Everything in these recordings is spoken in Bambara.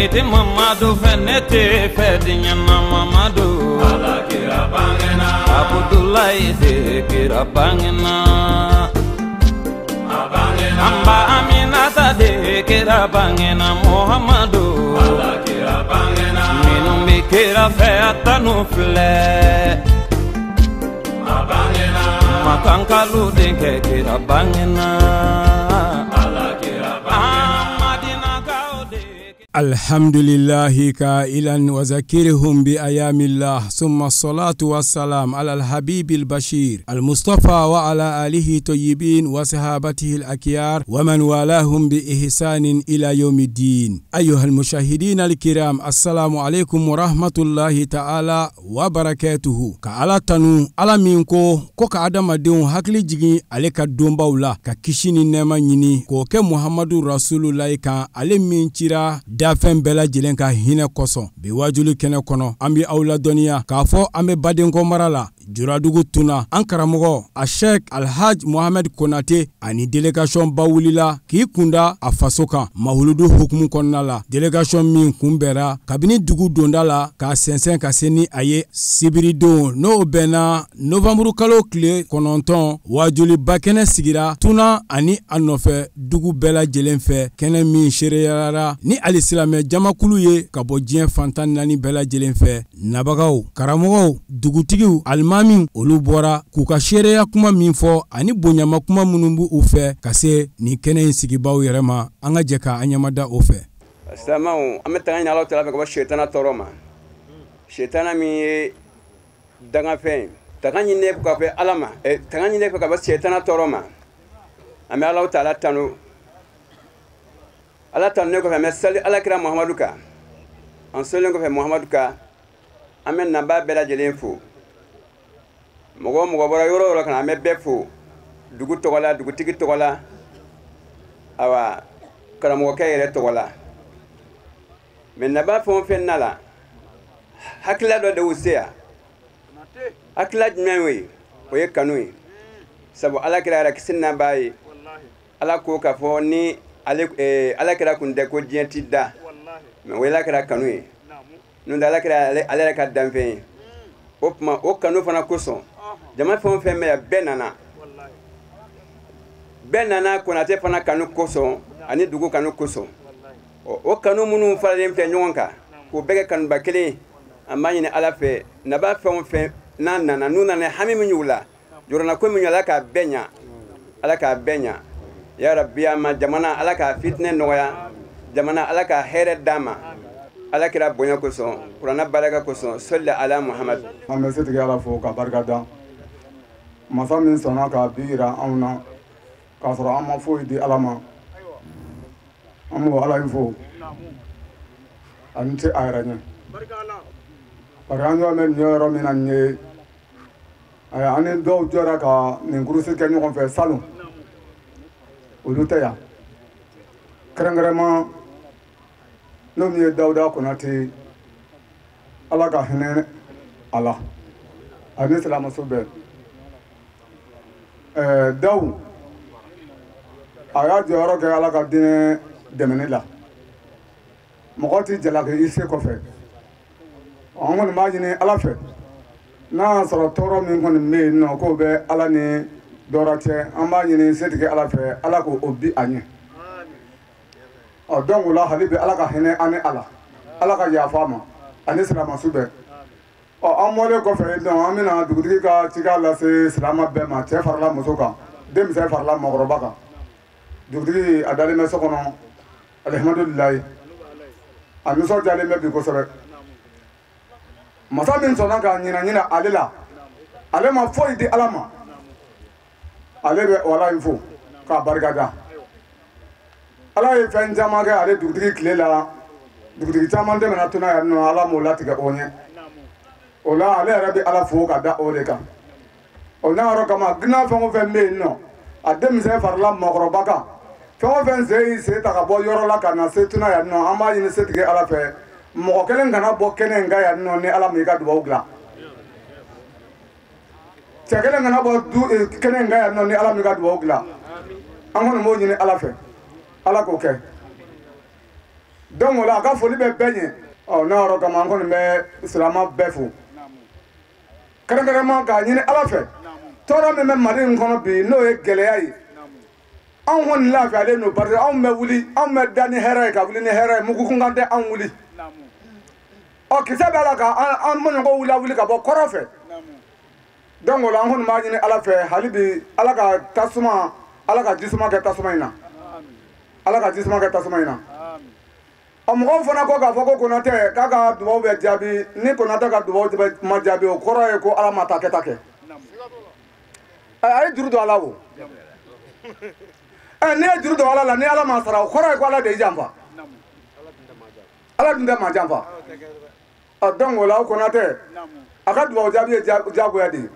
Nete Mamadu fɛ ne tɛ fɛ diɲɛ na Mamadu Ala kira bangena Abudulayi de kira bangena Amba Aminata de kira bangena Muhammadu Ala kira bangena Minnu bɛ kira fɛ a tanu filɛ Makankalu denkɛ kira bangena Ala kira bangena الحمد لله كائلا وذكرهم بأيام الله ثم الصلاة والسلام على الحبيب البشير المصطفى وعلى آله طيبين وصحابته الأكيار ومن والاهم بإحسان إلى يوم الدين. أيها المشاهدين الكرام، السلام عليكم ورحمة الله تعالى وبركاته. كعلى تنو على مينكو كوك عدم دون هكلي جيجي عليك الدومباولا ككشيني نما نيني كوك محمد رسول الله كان على من تيرا dafɛn bɛɛ lajɛlen ka hinɛ kosɔn bi wajuli kɛnɛ kɔnɔ an bɛ aw ladɔnniya k'a fɔ an bɛ badenkɔ mara la Juradugu Tuna an karamɔgɔ a Sheikh Alhaj Mohamed Konate ani délégation ba wulila k'i kunda a faso kan mahuludu hukumu kɔnɔna la. Délégation min kunbɛra kabini dugu donda la k'a sɛnsɛn ka se ni a ye sibiridon n'o bɛnna novanburu kalo tile 9 wajuliba kɛnɛ sigira Tuna ani a nɔfɛ dugu bɛɛ lajɛlen fɛ, kɛnɛ min seereyara ni alisilamɛ jamakulu ye ka bɔ diɲɛ fantan naani bɛɛ lajɛlen fɛ. Nabagaw, karamɔgɔw, dugutigiw, alimamiw olu bɔra k'u ka seereya kuma min fɔ ani bonyama kuma minnu b'u fɛ ka se nin kɛnɛ in sigibaw yɛrɛ ma. An ka jɛ k'an ɲɛmada o fɛ. Silamɛw, an bɛ tanga ɲini Alahu taala fɛ ka bɔ sitana tɔɔrɔ ma. Sitana min ye dangafɛn ye, tanga ɲini ka fɛ Ala ma, tanga ɲini fɛ ka bɔ sitana tɔɔrɔ ma. An bɛ Alahu taala tanu. Ala tanunen kɔfɛ, an bɛ sali Alakira Muhamadu kan. An selilen kɔfɛ Muhamadu kan, an bɛ nabaa bɛɛ lajɛlen fo. Mɔgɔ o mɔgɔ bɔra yɔrɔ o yɔrɔ ka na, an bɛ bɛɛ fo. Dugu tɔgɔ la, dugutigi tɔgɔ la, awa karamɔgɔkɛ yɛrɛ tɔgɔ la. Mɛ nabaa fɛn o fɛn na la, hakilila dɔ de y'u se yan. Hakilila jumɛn y'o ye? O ye kanu ye. Sabu Alakira yɛrɛ kisi n'a b'a ye, Ala ko k'a fɔ ni Alakira kun tɛ ko diɲɛ ti da, mɛ o ye Alakira kanu ye. N'o tɛ Alakira ale yɛrɛ ka danfɛn ye. O tuma o kanu fana kosɔn, jama fɛn o fɛn bɛ yan, bɛɛ nana. Bɛɛ nana Konate fana kanu kosɔn ani dugu kanu kosɔn. O kanu minnu faralen filɛ ɲɔgɔn kan k'o bɛɛ kɛ kanuba kelen ye, an b'a ɲini Ala fɛ nabaa fɛn o fɛn n'a nana, n'u nana hami min y'u la, jɔrɔnako min y'u la, Ala k'a bɛɛ ɲa. Ala k'a bɛɛ ɲa. Ya Rabbi, a ma jamana Ala k'a fitinɛ nɔgɔya, jamana Ala k'a hɛrɛ d'a ma. Ala kira bonya kosɔn, kuranɛ barika kosɔn, sɔli ala Muhamad. An bɛ setigi Ala fo ka barika da masa min sɔnna k'a bi yira anw na k'a sɔrɔ an ma foyi di Ala ma. An b'o Ala in fo, a ni ce a yɛrɛ ɲɛ. Bari an ɲɔ bɛ nin yɔrɔ min na nin ye, an ni dɔw jɔra ka nin kurusi kɛ ɲɔgɔn fɛ salon, olu tɛ yan. Kɛrɛnkɛrɛnma n'o min ye Dawuda Konate, Ala ka hinɛ a la ani silamɛso bɛɛ. Dawu a y'a jɔyɔrɔ kɛ Ala ka diinɛ dɛmɛni la. Mɔgɔ tɛ jalaki i se kɔfɛ. An kɔni b'a ɲini Ala fɛ, n'a y'a sɔrɔ tɔɔrɔ min kɔni bɛ yen nɔ k'o bɛ Ala ni dɔwɛrɛ cɛ, an b'a ɲini setigi Ala fɛ, Ala k'o bi a ɲɛ. Ɔ donc o la hali bi Ala ka hinɛ an ni a la, Ala ka yafa a ma ani silamɛsu bɛɛ. Ɔ an bɔlen kɔfɛ donc an bɛna dugutigi ka cikan lase silamɛ bɛɛ ma, cɛ farala muso kan, denmisɛn farala mɔgɔkɔrɔba kan. Dugutigi a dalen bɛ so kɔnɔ, alihamudulilayi, a nisɔndiyalen bɛ bi kosɛbɛ. Masa min sɔnna ka ɲina ɲina ale la, ale ma foyi di Ala ma, ale bɛ o Ala in fo k'a barika da. Ala ye fɛn caman kɛ ale dugutigi tile la, dugutigi caman tɛmɛna Tuna yan nɔ, Ala m'o latigɛ o ɲɛ. O la ale yɛrɛ bɛ Ala fo ka da o de kan. O n'a yɔrɔ kama, dunan fɛn o fɛn bɛ yen nɔ, a denmisɛn farala mɔgɔkɔrɔba kan, fɛn o fɛn sen y'i sen ta ka bɔ yɔrɔ la ka na se Tuna yan nɔ, an b'a ɲini setigi Ala fɛ, mɔgɔ kelen kana bɔ kɛnɛ in kan yan nɔ ni Ala m'i ka dugawu dilan. Cɛ kelen kana bɔ du kɛnɛ in kan yan nɔ ni Ala m'i ka dugawu dilan. An kɔni b'o ɲini Ala fɛ, Ala k'o kɛ. Donc o la a ka foli bɛ bɛɛ ɲɛ. Ɔ n'a yɔrɔ kama an kɔni bɛ silamɛ bɛɛ fo kɛrɛnkɛrɛnma k'a ɲini Ala fɛ tɔɔrɔ min bɛ Mali in kɔnɔ bi n'o ye gɛlɛya ye, anw kɔni lafiyalen don parce que anw bɛ wuli, anw bɛ da ni hɛrɛ ye ka wuli ni hɛrɛ ye, mugu kunkan tɛ anw wuli. Ɔ kisɛ b'a la ka an mɔɲɔgɔnw lawuli ka bɔ kɔrɔ fɛ. Donc o la an kɔni b'a ɲini Ala fɛ hali bi Ala ka tasuma, Ala ka jisuma kɛ tasuma in na, Ala ka jisuma kɛ tasuma in na. Ɔ mɔgɔw fana ko k'a fɔ ko Konatɛ k'a ka dugawu bɛ jaabi, ni Konatɛ ka dugawu ma jaabi o kɔrɔ ye ko Ala ma ta kɛta kɛ. A ye juru don Ala o. Ɛ n'i ye juru don Ala la ni Ala ma sara o kɔrɔ ye ko Ala de y'i janfa. Ala dun tɛ maa janfa. Ɔ donc o la o Konatɛ a ka dugawu jaabi ye diyagoya de ye.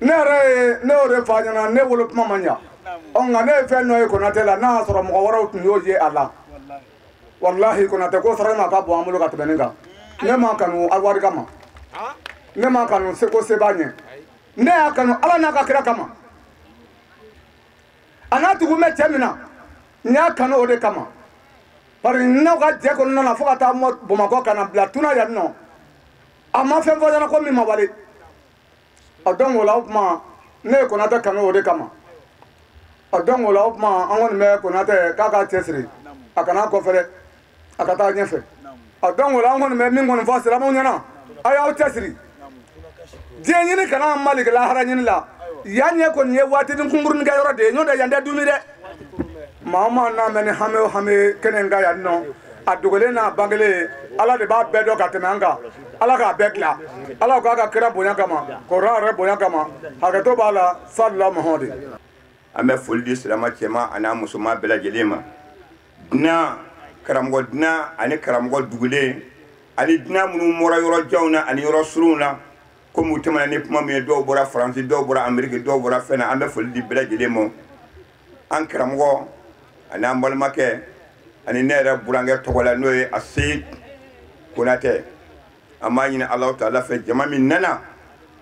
Ne yɛrɛ ye ne y'o de fɔ a ɲɛna, ne wolo kuma ma ɲa. Ɔ nka ne ye fɛn dɔ ye Konatɛ la n'a y'a sɔrɔ mɔgɔ wɛrɛw tun y'o ye a la. Walahi Konatɛ ko saraka ma ka bon an bolo ka tɛmɛ nin kan. Ne m'a kanu wari kama, ne m'a kanu seko se b'a ɲɛ, ne y'a kanu Ala n'a ka kira kama. A n'a tugu bɛ cɛ min na, n y'a kanu o de kama. Parce que n'aw ka jɛ kɔnɔna na fo ka taa Bamakɔ ka na bila Tuna yan nɔ, a ma fɛn fɔ ɲɛna ko min ma wale. Ɔ donc o la o tuma ne ye Konatɛ kanu o de kama. Ɔ donc o la o tuma an kɔni bɛ Konatɛ k'a k'a cɛsiri, a kana kɔfɛ dɛ, a ka taa ɲɛfɛ. Ɔ donc o la an kɔni bɛ min kɔni fɔ silamɛw ɲɛna, a y'aw cɛsiri. Diɲɛ ɲini kana Mali lahara ɲini la. Yan ɲɛ kɔni ye waatinin kunkurunin kɛ yɔrɔ de ye, n'o tɛ yan tɛ dumi dɛ. Maa o maa n'a mɛn ni hami o hami kɛnɛ in kan yan nɔ, a dogolen n'a bangelen, Ala de b'a bɛɛ dɔn ka tɛmɛ an kan. Ala k'a bɛɛ tila. Ala k'a ka kira bonya kama, kɔrɔ yɛrɛ bonya kama, hakɛto b'a la, salila Muhamadi. An bɛ foli di silamɛ cɛman ani musoman bɛɛ lajɛlen ma. Dunan, karamɔgɔ dunan ani karamɔgɔ dugulen ani dunan minnu bɔra yɔrɔ janw na ani yɔrɔ surunw na, komi u tɛmɛna ni kuma min ye, dɔw bɔra Faransi, dɔw bɔra Ameriki, dɔw bɔra fɛn na, an bɛ foli di bɛɛ lajɛlen ma. An karamɔgɔ ani an balimakɛ ani ne yɛrɛ burankɛ tɔgɔ la, n'o ye Aseyi Konatɛ, an b'a ɲini Alahu taala fɛ jama min nana,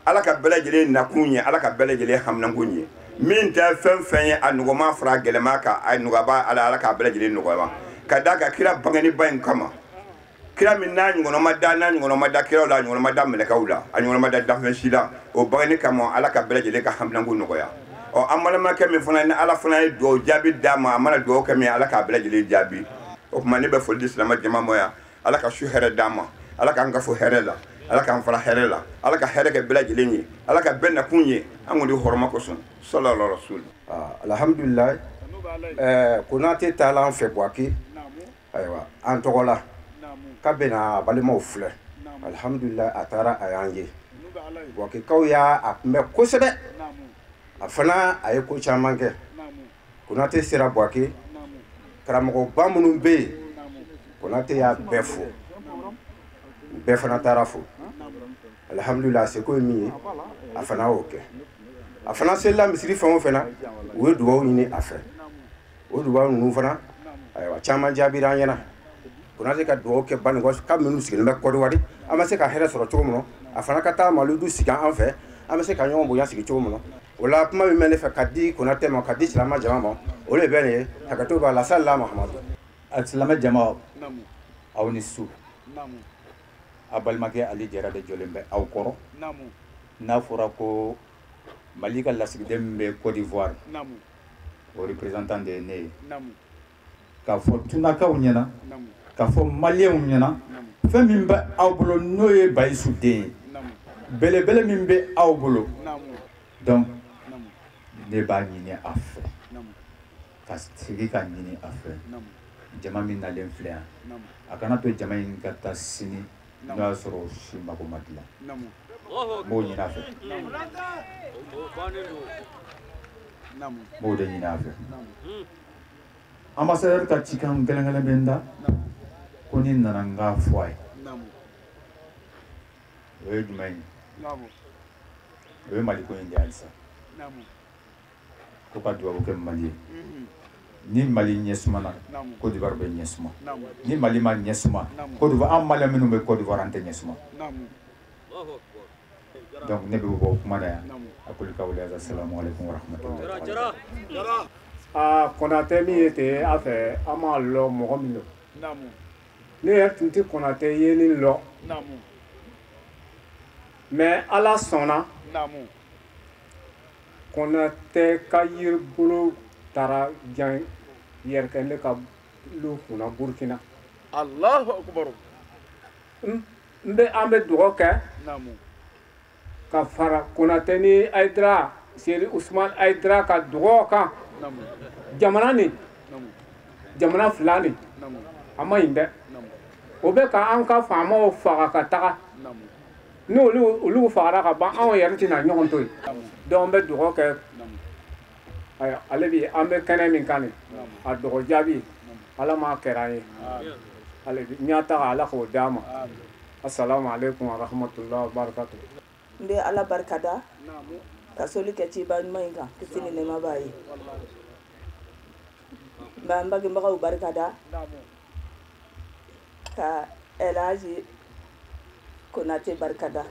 Ala ka bɛɛ lajɛlen nakun ye, Ala ka bɛɛ lajɛlen haminanko ye. Min tɛ fɛn fɛn ye a nɔgɔma fara a gɛlɛma kan, a nɔgɔba Ala, Ala k'a bɛɛ lajɛlen nɔgɔya. Ka d'a kan kira bangeniba in kama, kira min n'a ɲɔgɔnna ma da, n'a ɲɔgɔnna ma da kiraw la, a ɲɔgɔnna ma da mɛlɛkɛw la, a ɲɔgɔnna ma da danfɛn si la, o bangeni kama Ala ka bɛɛ lajɛlen ka haminanko nɔgɔya. Ɔ an balimakɛ min fana ni Ala fana ye dugawu jaabi d'a ma, a mana dugawu kɛ min ye, Ala k'a bɛɛ lajɛlen jaabi. O tuma ne bɛ foli di silamɛ jama ma yan, Ala ka su hɛrɛ d'an ma, Ala k'an kafo hɛrɛ la, Ala k'an fara hɛrɛ la, Ala ka hɛrɛ kɛ bɛɛ lajɛlen ye, Ala ka bɛɛ nakun ye, an kɔni hɔrɔma kosɔn, sallallahu rasul. Alhamdulilayi, Konatɛ taala an fɛ Buwake, ayiwa an tɔgɔ la k'a bɛna balimaw filɛ. Alhamdulilayi, a taara a y'an ye. Buwakekaw y'a kunbɛn kosɛbɛ. A fana a ye ko caman kɛ. Konatɛ sera Buwake, karamɔgɔba minnu bɛ yen, Konatɛ y'a bɛɛ fo, u bɛɛ fana taara fo. Alhamdulilayi, a seko ye min ye, a fana y'o kɛ. A fana selila misiri fɛn o fɛn na, u ye dugawu ɲini a fɛ. O dugawu ninnu fana, ayiwa caman jaabira an ɲɛna. Konatɛ ka dugawu kɛ Banikɔ ka minnu sigilen bɛ Kɔdiwari, an bɛ se ka hɛrɛ sɔrɔ cogo min na, a fana ka taa Malidu sigi an fɛ, an bɛ se ka ɲɔgɔn bonya sigi cogo min na. O la kuma min bɛ ne fɛ ka di Konatɛ ma, ka di silamɛ jama ma, o de bɛ nin ye, hakɛto b'a la, salila Muhamadu. Silamɛ jama, aw ni su. A balimakɛ Ali Jara de jɔlen bɛ aw kɔrɔ. N'a fɔra ko Mali ka lasigiden min bɛ Côte d'Ivoire, o représentant de ye ne ye. K'a fɔ tunakaw ɲɛna, k'a fɔ maliyɛnw ɲɛna, fɛn min bɛ aw bolo n'o ye Bayisu den ye, belebele min bɛ aw bolo, donc ne b'a ɲini a fɛ, ka sigi ka ɲini a fɛ. Jama min nalen filɛ yan, a kana to jama in ka taa sini n'o y'a sɔrɔ si mako ma dilan. N b'o ɲini a fɛ, n b'o de ɲini a fɛ. Ambassadeur ka cikan gɛlɛn gɛlɛn bɛ n da, ko ni nana n k'a fɔ a ye. O ye jumɛn ye? O ye Mali ko in de ye halisa. Ko ka dugawu kɛ Mali ye. Ni Mali ɲɛ sumana, Côte d'Ivoire bɛ ɲɛ suma. Ni Mali ma ɲɛ suma, Côte d'Ivoire, an Malien minnu bɛ Côte d'Ivoire, an tɛ ɲɛ suma. Donc ne bɛ bɔ kuma na yan. A kuli kawuli assalamu alaikum warahmatullahi. Aa Konatɛ min ye ten a fɛ, an m'a lɔn mɔgɔ min don. Ne yɛrɛ tun tɛ Konate yeli lɔ. Mais Ala sɔnna. Konate ka yiribolo taara jan yɛrɛkɛ ne ka lu kunna Burkina. Allahu akbar. N bɛ an bɛ dugawu kɛ. Ka fara Konate ni Hayidara Seri Usumani Hayidara ka dugawu kan. Jamana nin. Jamana fila nin. A ma ɲi dɛ. O bɛ ka an ka faamaw faga ka taga. Ni olu fagara ka ban anw yɛrɛ tɛna ɲɔgɔn to yen. Donc n bɛ dugawu kɛ. Ayiwa ale bi an bɛ kɛnɛ min kan nin a dɔgɔ jaabi Ala m'a kɛra an ye. Ale bi ɲɛtaga Ala k'o d'a ma. Assalamu alaikum wa rahmatullahi wa barakatuh. N bɛ Ala barikada ka soli kɛ ciba ɲuman in kan kisi ni nɛɛma b'a ye. N b'an bangebagaw barikada ka Elhaji Konate barikada.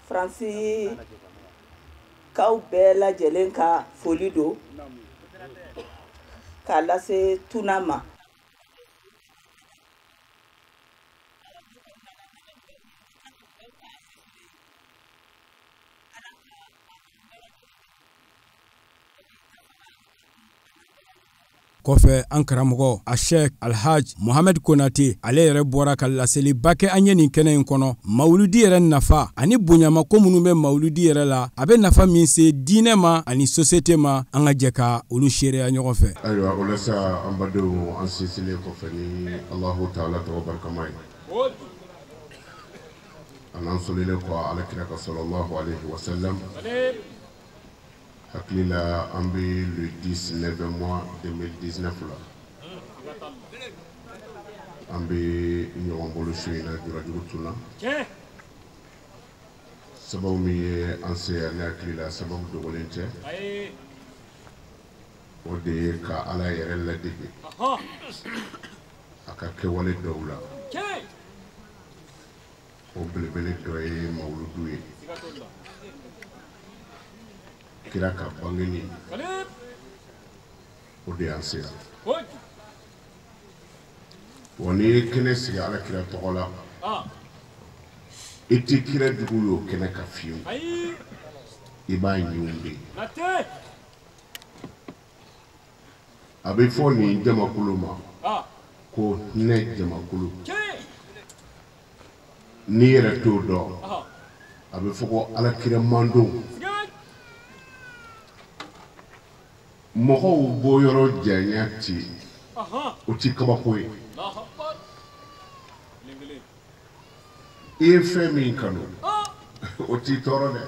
Faransi kaw bɛɛ lajɛlen ka foli don k'a lase tuna ma. Kɔfɛ an karamɔgɔ a Sheikh Alhaj Mohamed Konate ale yɛrɛ bɔra ka laseliba kɛ an ye nin kɛnɛ in kɔnɔ mawuludi yɛrɛ nafa ani bonyamako minnu bɛ mawuludi yɛrɛ la a bɛ nafa min se diinɛ ma ani société ma an ka jɛ ka olu seereya ɲɔgɔn fɛ. Ayiwa o la sa an badenw an sinsinlen kɔfɛ ni Alahu taala tɔgɔ barikama ye an n'an sɔlilen kɔ Ala kira ka sallallahu alayhi wa sallam. Hakili la an bɛ le 10 9 mois 2019 la an bɛ ɲɔgɔn bolo su in na Jurajugu tun na sababu min ye an se yan ne hakili la sababu dogolen tɛ o de ye ka Ala yɛrɛ ladege a ka kɛwale dɔw la o belebele dɔ ye mawuludu ye. Kira ka bangeni o de y'an se yan wa n'i ye kɛnɛ sigi Ala kira tɔgɔ la i tɛ kira jugu ye o kɛnɛ kan fiyewu i b'a ɲinw de ye. A bɛ fɔ nin jamakulu ma ko hinɛ jamakulu n'i yɛrɛ t'o dɔn a bɛ fɔ ko Ala kira mandenw. Mɔgɔw bɔ yɔrɔ janya ti o ti kabako ye i ye fɛn min kanu o t'i tɔɔrɔ dɛ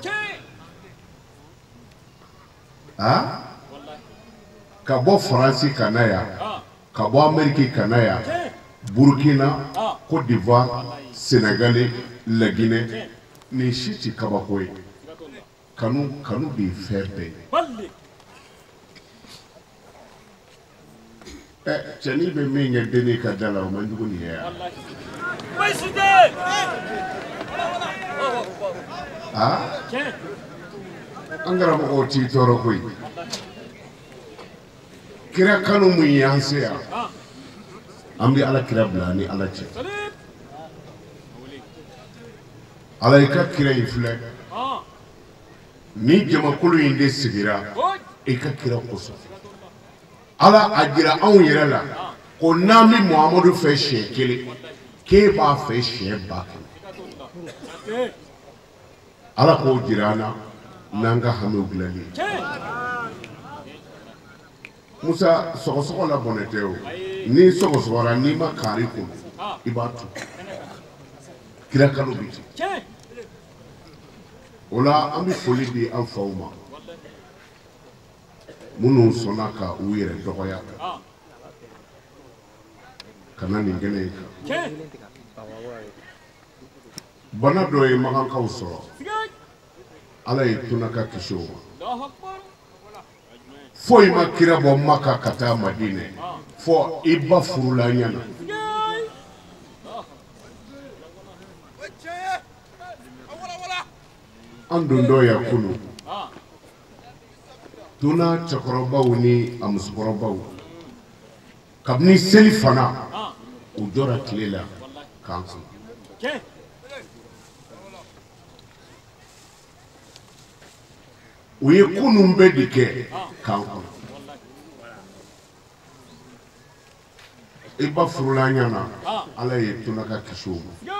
a ka bɔ Faransi ka na yan ka bɔ Ameriki ka na yan Burkina Côte d'Ivoire Sénégal Laginɛ nin si ti kabako ye kanu kanu de ye fɛn bɛɛ ye. Cɛnin bɛ min kɛ dennin ka da la o man jugu nin ye yan. An karamɔgɔw t'i tɔɔrɔ koyi. Kira kanu mun y'an se yan an bɛ Ala kira bila ni Ala cɛ. Ala i ka kira in filɛ ni jamakulu in de sigira i ka kira kosɔn. Ala a jira anw yɛrɛ la ko n'an bɛ Muhamadu fɛ siɲɛ kelen k'e b'a fɛ siɲɛ 1000. Ala k'o jira an na n'an ka hamiw dilanni ye. Musa sɔgɔsɔgɔ la bɔnɛ tɛ o n'i sɔgɔsɔgɔra n'i ma kaari kun i b'a tu kira kalo bi ten. O la an bɛ foli di an faw ma. Minnu sɔnna ka u yɛrɛ dɔgɔya ka na nin kɛnɛ in kan. Bana dɔ ye makankaw sɔrɔ Ala ye tunaka kisi o ma. Foyi ma kira bɔ Maka ka taa Madinɛ fɔ i ba furula ɲɛna. An dontɔ yan kunun tuna cɛkɔrɔbaw ni a musokɔrɔbaw Kabini seli fana u jɔra tile la k'an kɔnɔ. U ye ko ninnu bɛɛ de kɛ k'an kɔnɔ. I ba furula ɲɛna, Ala ye Tunaka kisi o ma.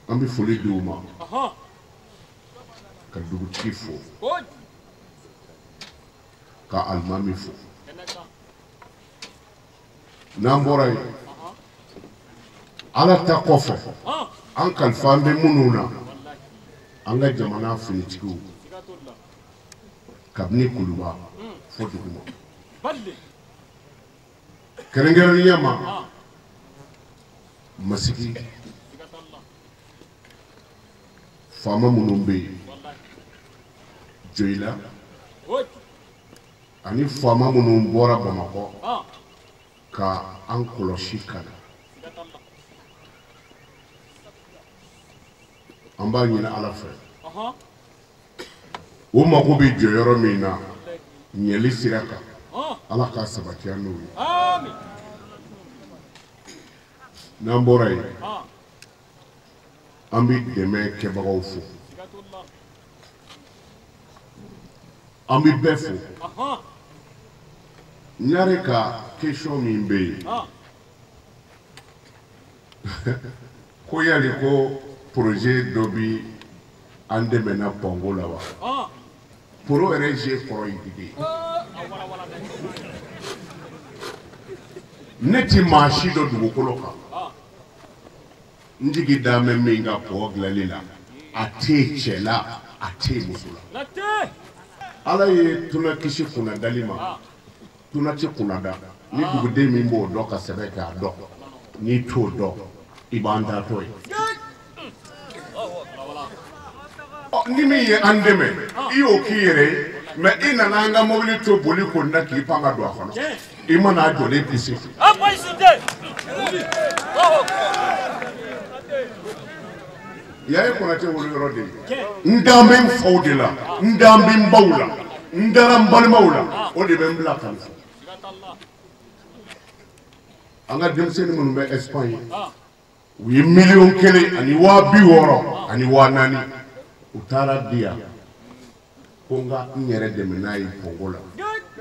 An bɛ foli di u ma ka dugutigi fo, ka alimami fo. N'an bɔra yen, Ala ta kɔfɛ, an kalifa an bɛ minnu na, an ka jamana finitigiw, kabini Kuluba fo duguma. Kɛrɛnkɛrɛnnenya ma, Masigi faama minnu bɛ yen, Joyila ani faama minnu bɔra Bamakɔ ka an kɔlɔsi ka na, an b'a ɲini Ala fɛ, o mako bɛ jɔ yɔrɔ min na ɲɛli sira kan, Ala k'a sabati an n'o ye. N'an bɔra yen, an bɛ dɛmɛ kɛbagaw fo, an bɛ bɛɛ fo. Ɲare ka question min bɛ yen, ko yali ko projet dɔ bi an dɛmɛna pɔnko la wa? Poro yɛrɛ je kɔrɔ ye di. Ne ti maa si dɔ dugukolo kan. N jigi da bɛ min ka pɔ dilanli la, a tɛ cɛ la, a tɛ muso la. Ala ye tuna kisi kunnadali ma, tuna tɛ kunnada. Ni duguden min b'o dɔn ka sɛbɛn k'a dɔn, n'i t'o dɔn, i b'an taatɔ ye. Ni min ye an dɛmɛ, i y'o k'i yɛrɛ ye, mɛ i nana an ka mobili to boli kɔni na k'i pan ka don a kɔnɔ, i mana a jɔlen pise. Yan ye Konate wolo yɔrɔ de ye. N dan bɛ n faw de la, n dan bɛ n baw la, n dara n balimaw la, o de bɛ n bila ka nin fɔ. An ka denmisɛnnin minnu bɛ Espagne, u ye 1,060 000 u taara di yan ko n ka n yɛrɛ dɛmɛ n'a ye pɔnko la.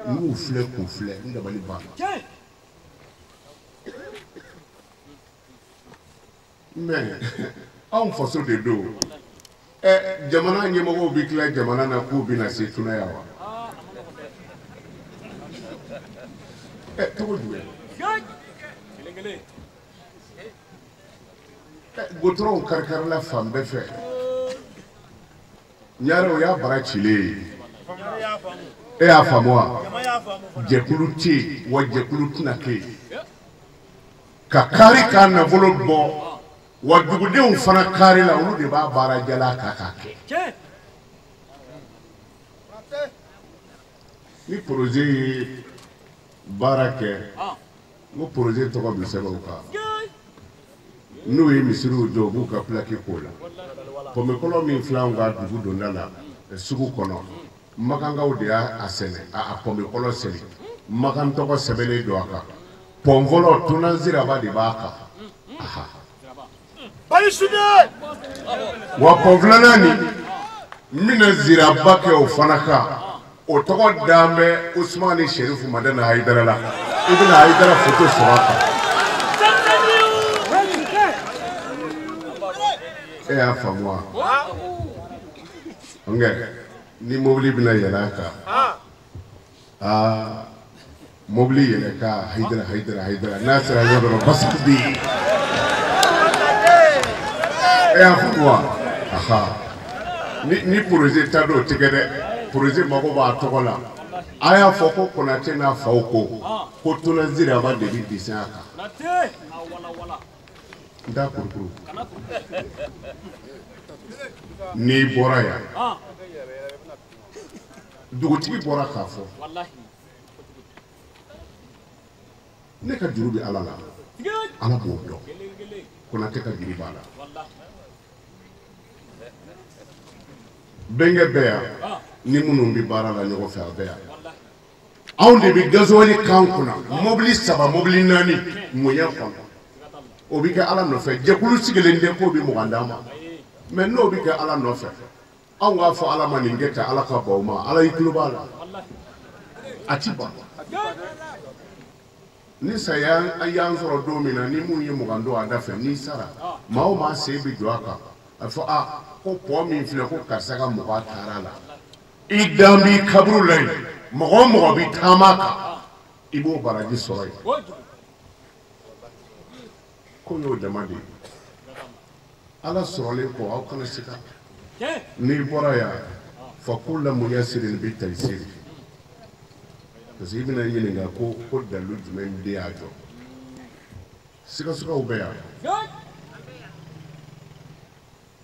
N y'u filɛ k'u filɛ, n dabali banna. Mais anw faso de don. Jamana ɲɛmɔgɔw bɛ tila jamana na k'u bɛna se Tuna yan wa? Cogo jumɛn? Goudron kari-karila fan bɛɛ fɛ. Ɲare o y'a bara cilen ye. E y'a faamu wa? Jɛkulu tɛ yen, wa jɛkulu tɛna kɛ yen. Ka kari k'a nafolo bɔ, wa dugudenw fana kari la, olu de b'a baara jala kan k'a kɛ. Ni projet ye baara kɛ, n ko projet tɔgɔ bɛ sɛbɛn o kan. N'u ye misiriw jɔ, u b'u ka plaque k'o la. Pɔmɛkɔlɔ min filɛ anw ka dugu donda la, sugu kɔnɔ, Makankaw de y'a sɛnɛ, a pɔmɛkɔlɔ sɛnɛ. Makan tɔgɔ sɛbɛnnen don a kan. Pɔn fɔlɔ Tuna Siraba de b'a kan. Wa pɔn filanan nin, n bɛna Siraba kɛ o fana kan. O tɔgɔ dan bɛ Usumani Serifu Madani Hayidara la. I bɛna Hayidara foto sɔrɔ a kan. E y'a faamu wa? Nka ni mobili bɛna yɛlɛ a kan, aa mobili yɛlɛ ka Hayidara Hayidara Hayidara n'a sera yɔrɔ dɔ la basigi bɛ yen. E y'a faamu wa? Aha, ni projet ta don o tɛ kɛ dɛ. Projet mago b'a tɔgɔ la. A y'a fɔ ko Konate n'a faw ko Tuna Siraba de bɛ dessin a kan. N t'a kurukuru. N'i bɔra yan, dugutigi bɔra k'a fɔ, ne ka juru bɛ Ala la, Ala b'o dɔn. Konate ka juru b'a la. Bɛnkɛ bɛ yan, ni minnu bɛ baara la ɲɔgɔn fɛ, a bɛ yan. Anw de bɛ gasoil k'an kunna mobili 3 mobili 4 ŋuɲɛ kɔnɔ. O bɛ kɛ Ala nɔfɛ. Jɛkulu sigilen tɛ k'o bɛ 20 d'an ma. Mais n'o bɛ kɛ Ala nɔfɛ, anw k'a fɔ Ala ma nin kɛ tan, Ala ka ban o ma. Ala y'i tulo b'a la. A ti ban. Ni saya y'an sɔrɔ don min na, ni mun ye 20 don a da fɛ, n'i sara, maa o maa sen bɛ jɔ a kan. A fɔ a ko pɔ min filɛ ko karisa ka 20 taara la. I dan b'i kaburu la yen, mɔgɔ o mɔgɔ bɛ taama kan, i b'o baraji sɔrɔ yen. Ko y'o dama de ye. Ala sɔrɔlen kɔ, aw kana siga. N'i bɔra yan, fa kulla muyasirin bi taysiri. Parce que i bɛna ɲininka ko dalu jumɛn de y'a jɔ. Sigasigaw bɛ yan.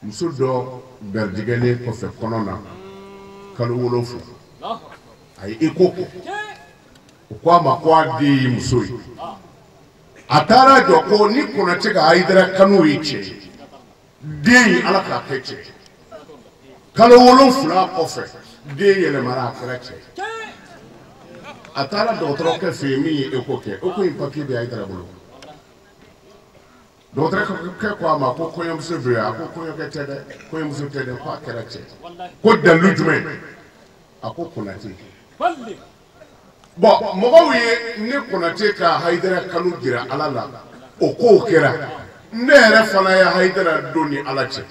Muso dɔ garijɛgɛlen kɔfɛ kɔnɔ na kalo 7, a ye eko kɛ. O ko a ma ko a den ye muso ye. A taara jɔ ko ni Konate ka Hayidara kanu ye cɛ ye, den in Ala k'a kɛ cɛ ye. Kalo 7 kɔfɛ, den yɛlɛmara a kɛra cɛ ye. A taara dɔgɔtɔrɔkɛ fɛ yen min ye eko kɛ, eko in papiye bɛ Hayidara bolo. Dɔgɔtɔrɔkɛ ko a ma ko kɔɲɔmuso bɛ yen, a ko kɔɲɔkɛ tɛ dɛ, kɔɲɔmuso tɛ dɛ, ko a kɛra cɛ ye. Ko dalilu jumɛn? A ko Konate. Bon, mɔgɔw ye ne Konate ka Hayidara kanu jira Ala la, o kow kɛra. Ne yɛrɛ fana ye Hayidara don ni Ala cɛ.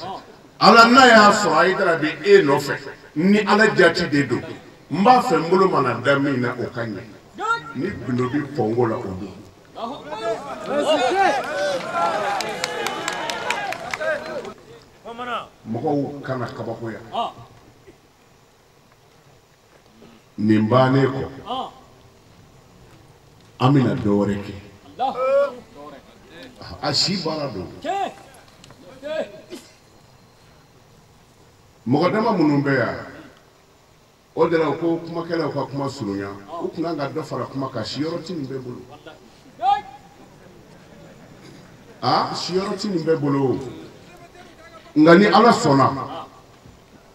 Ala n'a y'a sɔrɔ Hayidara bɛ e nɔfɛ, ni Ala jati de don, n b'a fɛ n bolo mana da min na o ka ɲɛ. Ni gundo bɛ pɔnko la o don. Mɔgɔw kana kabakoya. Nin bannen kɔ, an bɛna dɔ wɛrɛ kɛ. A si baara don. Mɔgɔ dama minnu bɛ yan, o de la ko kumakɛlaw ka kuma surunya, u tun kan ka dɔ fara kuma kan. Siyɔrɔ ti nin bɛɛ bolo. A siyɔrɔ ti nin bɛɛ bolo. Nka ni Ala sɔnna,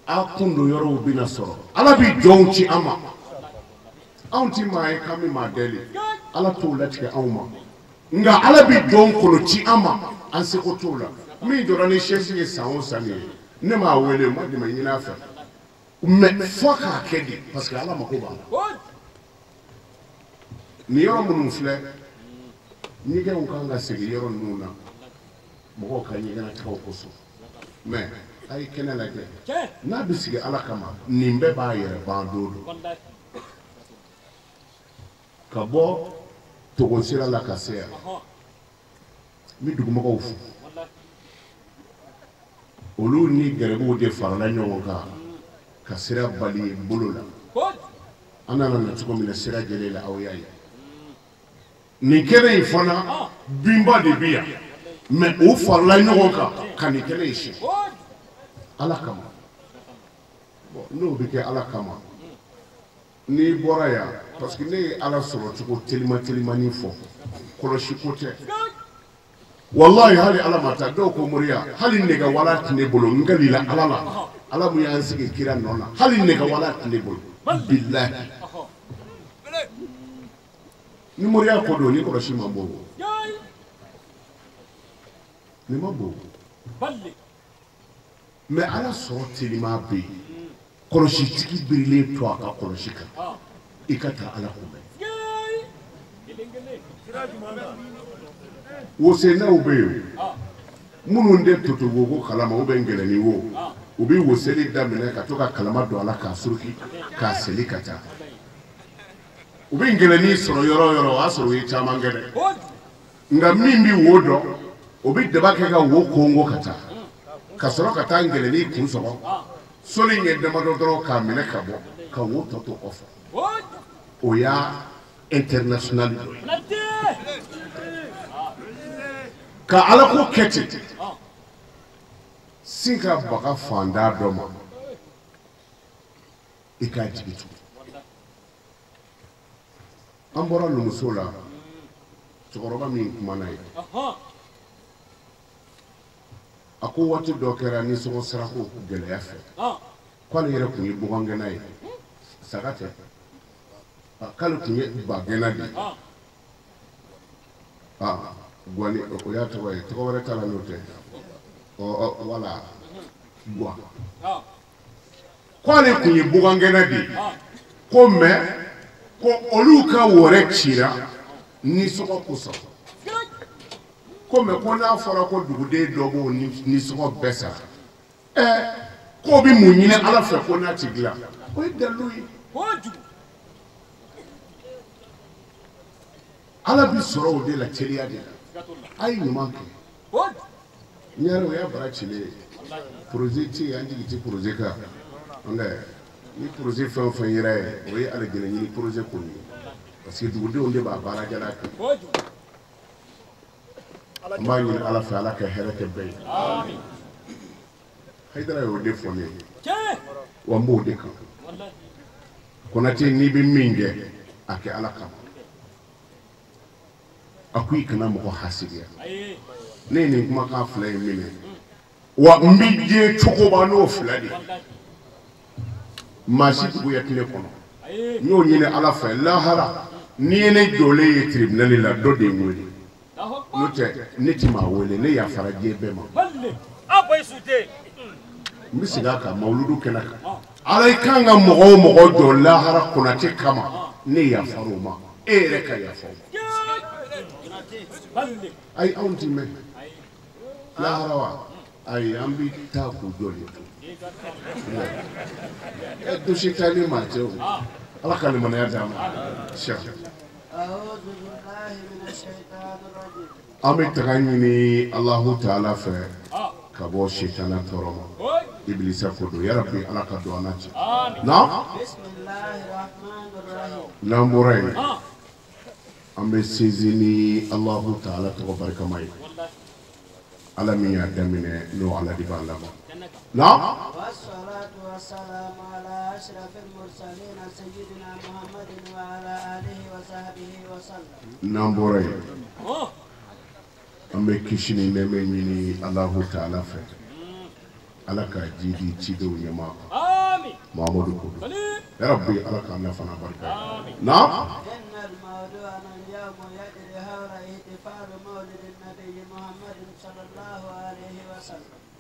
a kun don yɔrɔw bɛna sɔrɔ. Ala bɛ jɔnw ci an ma. Anw ti maa ye k'an bɛ maa dɛli. Ala t'o latigɛ anw ma. Nka Ala bɛ jɔnw kɔnɔ ci an ma, an seko t'o la. Min jɔra ni chaise ye san o san ye, ne m'a wele, n ma dɛmɛ ɲini a fɛ. Mais fo k'a kɛ de, parce que Ala mako b'a la. Nin yɔrɔ minnu filɛ, ɲɛgɛnw kan ka segin yɔrɔ ninnu na, mɔgɔw ka ɲɛgɛnnatigɛw kosɔn. Mais a ye kɛnɛ lajɛ, n'a bɛ sigi Ala kama, nin bɛɛ b'a yɛrɛ ban don dɔ. Ka bɔ Togo sira la ka se yan, n bɛ dugumɔgɔw fo. Olu ni gɛrɛbuw de farala ɲɔgɔn kan ka sira bali bolo la. An nana na cogo min na sira jɛlen la, aw y'a ye. Nin kɛnɛ in fana binba de bɛ yan, mais o farala ɲɔgɔn kan ka nin kɛnɛ in sigi Ala kama. Bon, n'o bɛ kɛ Ala kama, n'i bɔra yan, parce que ne ye Ala sɔrɔ cogo telima telimani fɔ, kɔlɔsi ko tɛ. Wallahi hali Ala ma taa, dɔw ko moriya, hali nɛgɛ wala tɛ ne bolo, n kalila Ala la. Ala mun y'an sigi kira nɔ na, hali nɛgɛ wala tɛ ne bolo. Bilahi. Ni moriya ko don, ni kɔlɔsi man bon. Nin ma bon. Mais Ala sɔrɔ telima bɛ yen. Kɔlɔsitigi birilen to a ka kɔlɔsi kan, i ka taa Ala kunbɛn. Wosennaw bɛ yen, minnu tɛ totowoko kalama ou bien gɛlɛnni wo, u bɛ woseli daminɛ ka to ka kalama don a la k'a suruki k'a seli ka taa. U bɛ gɛlɛnni sɔrɔ yɔrɔ o yɔrɔ, o y'a sɔrɔ u ye caman kɛ dɛ. Nka min bɛ wo dɔn, o bɛ daba kɛ ka wo kongo ka taa, ka sɔrɔ ka taa gɛlɛnni kun sɔgɔ. Soli ɲɛ damadɔ dɔrɔn k'a minɛ ka bɔ, ka wo tɔ to kɔfɛ. O y'a international dɔ ye. Ka Ala ko kɛ ten, sin ka baga fanda dɔ ma, i k'a jigi tugu. An bɔra numuso la, cɛkɔrɔba min kumana ye, a ko waati dɔ kɛra nisɔngɔ sarako gɛlɛya fɛ, k'ale yɛrɛ tun ye bugangɛnna ye, saga tɛ. K'ale tun ye bagɛnna de ye. Guwani o y'a tɔgɔ ye, tɔgɔ wɛrɛ t'a la n'o tɛ. Wala Guwa. K'ale tun ye bugangɛnna de ye. Ko mɛ ko olu ka wɔrɛ cira nisɔngɔ kosɔn. Ko mɛ ko n'a fɔra ko duguden dɔ b'o nisɔngɔ bɛɛ sara. K'o bɛ mun ɲini Ala fɛ ko n'a ti dilan. O ye dalilu ye. Ala bi sɔrɔ o de la teliya de la. A ye ɲuman kɛ. N yɛrɛ o y'a bara cilen ye. Projet ti yen, an jigi ti projet kan. Ni projet fɛn o fɛn yera ye, o ye alijinɛ ɲini projet kɔni ye. Parce que dugudenw de b'a baara jalan kɛ. An b'a ɲini Ala fɛ, Ala ka hɛrɛ kɛ bɛɛ ye. Hayidara y'o de fɔ ne ye. Wa n b'o de kan. Konate n'i bɛ min kɛ, a kɛ Ala kama. A ko i kana mɔgɔ hasidiya. Ne ye nin kumakan fila in minɛ. Wa n bɛ diɲɛ cogoba n'o fila de ye. Maa si duguya tɛ ne kɔnɔ. N y'o ɲini Ala fɛ lahara n'i ye ne jɔlen ye tribunal la dɔ de ye n wele. N'o tɛ ne ti maa wele, ne yafara diɲɛ bɛɛ ma. N bɛ segin a kan mawuludu kɛnɛ kan. Ala i kan ka mɔgɔ o mɔgɔ jɔ lahara Konate kama, ne yafara o ma. E yɛrɛ ka yafa o ma. Ayi anw ti mɛn lahara wa? Ayi an bɛ taa k'u jɔ de to. Dossier t'a ni maa cɛ o. Ala ka limaniya d'an ma. An bɛ taga ɲini Alahu taala fɛ ka bɔ sitana tɔɔrɔ ma. Ibilisa ko don yarabi Ala ka don an n'a cɛ. N'an bɔra yen, an bɛ sinsin ni Alahu taala tɔgɔ barikama ye. Ala min y'a daminɛ n'o Ala de b'a laban. N'an bɔra yen, an bɛ kisi ni nɛɛmɛ ɲini Alahu taala fɛ. Ala ka ji di cidenw ɲɛmaa kan. Mahamadu ko don. Yarabi Ala k'an nafa n'a barika ye.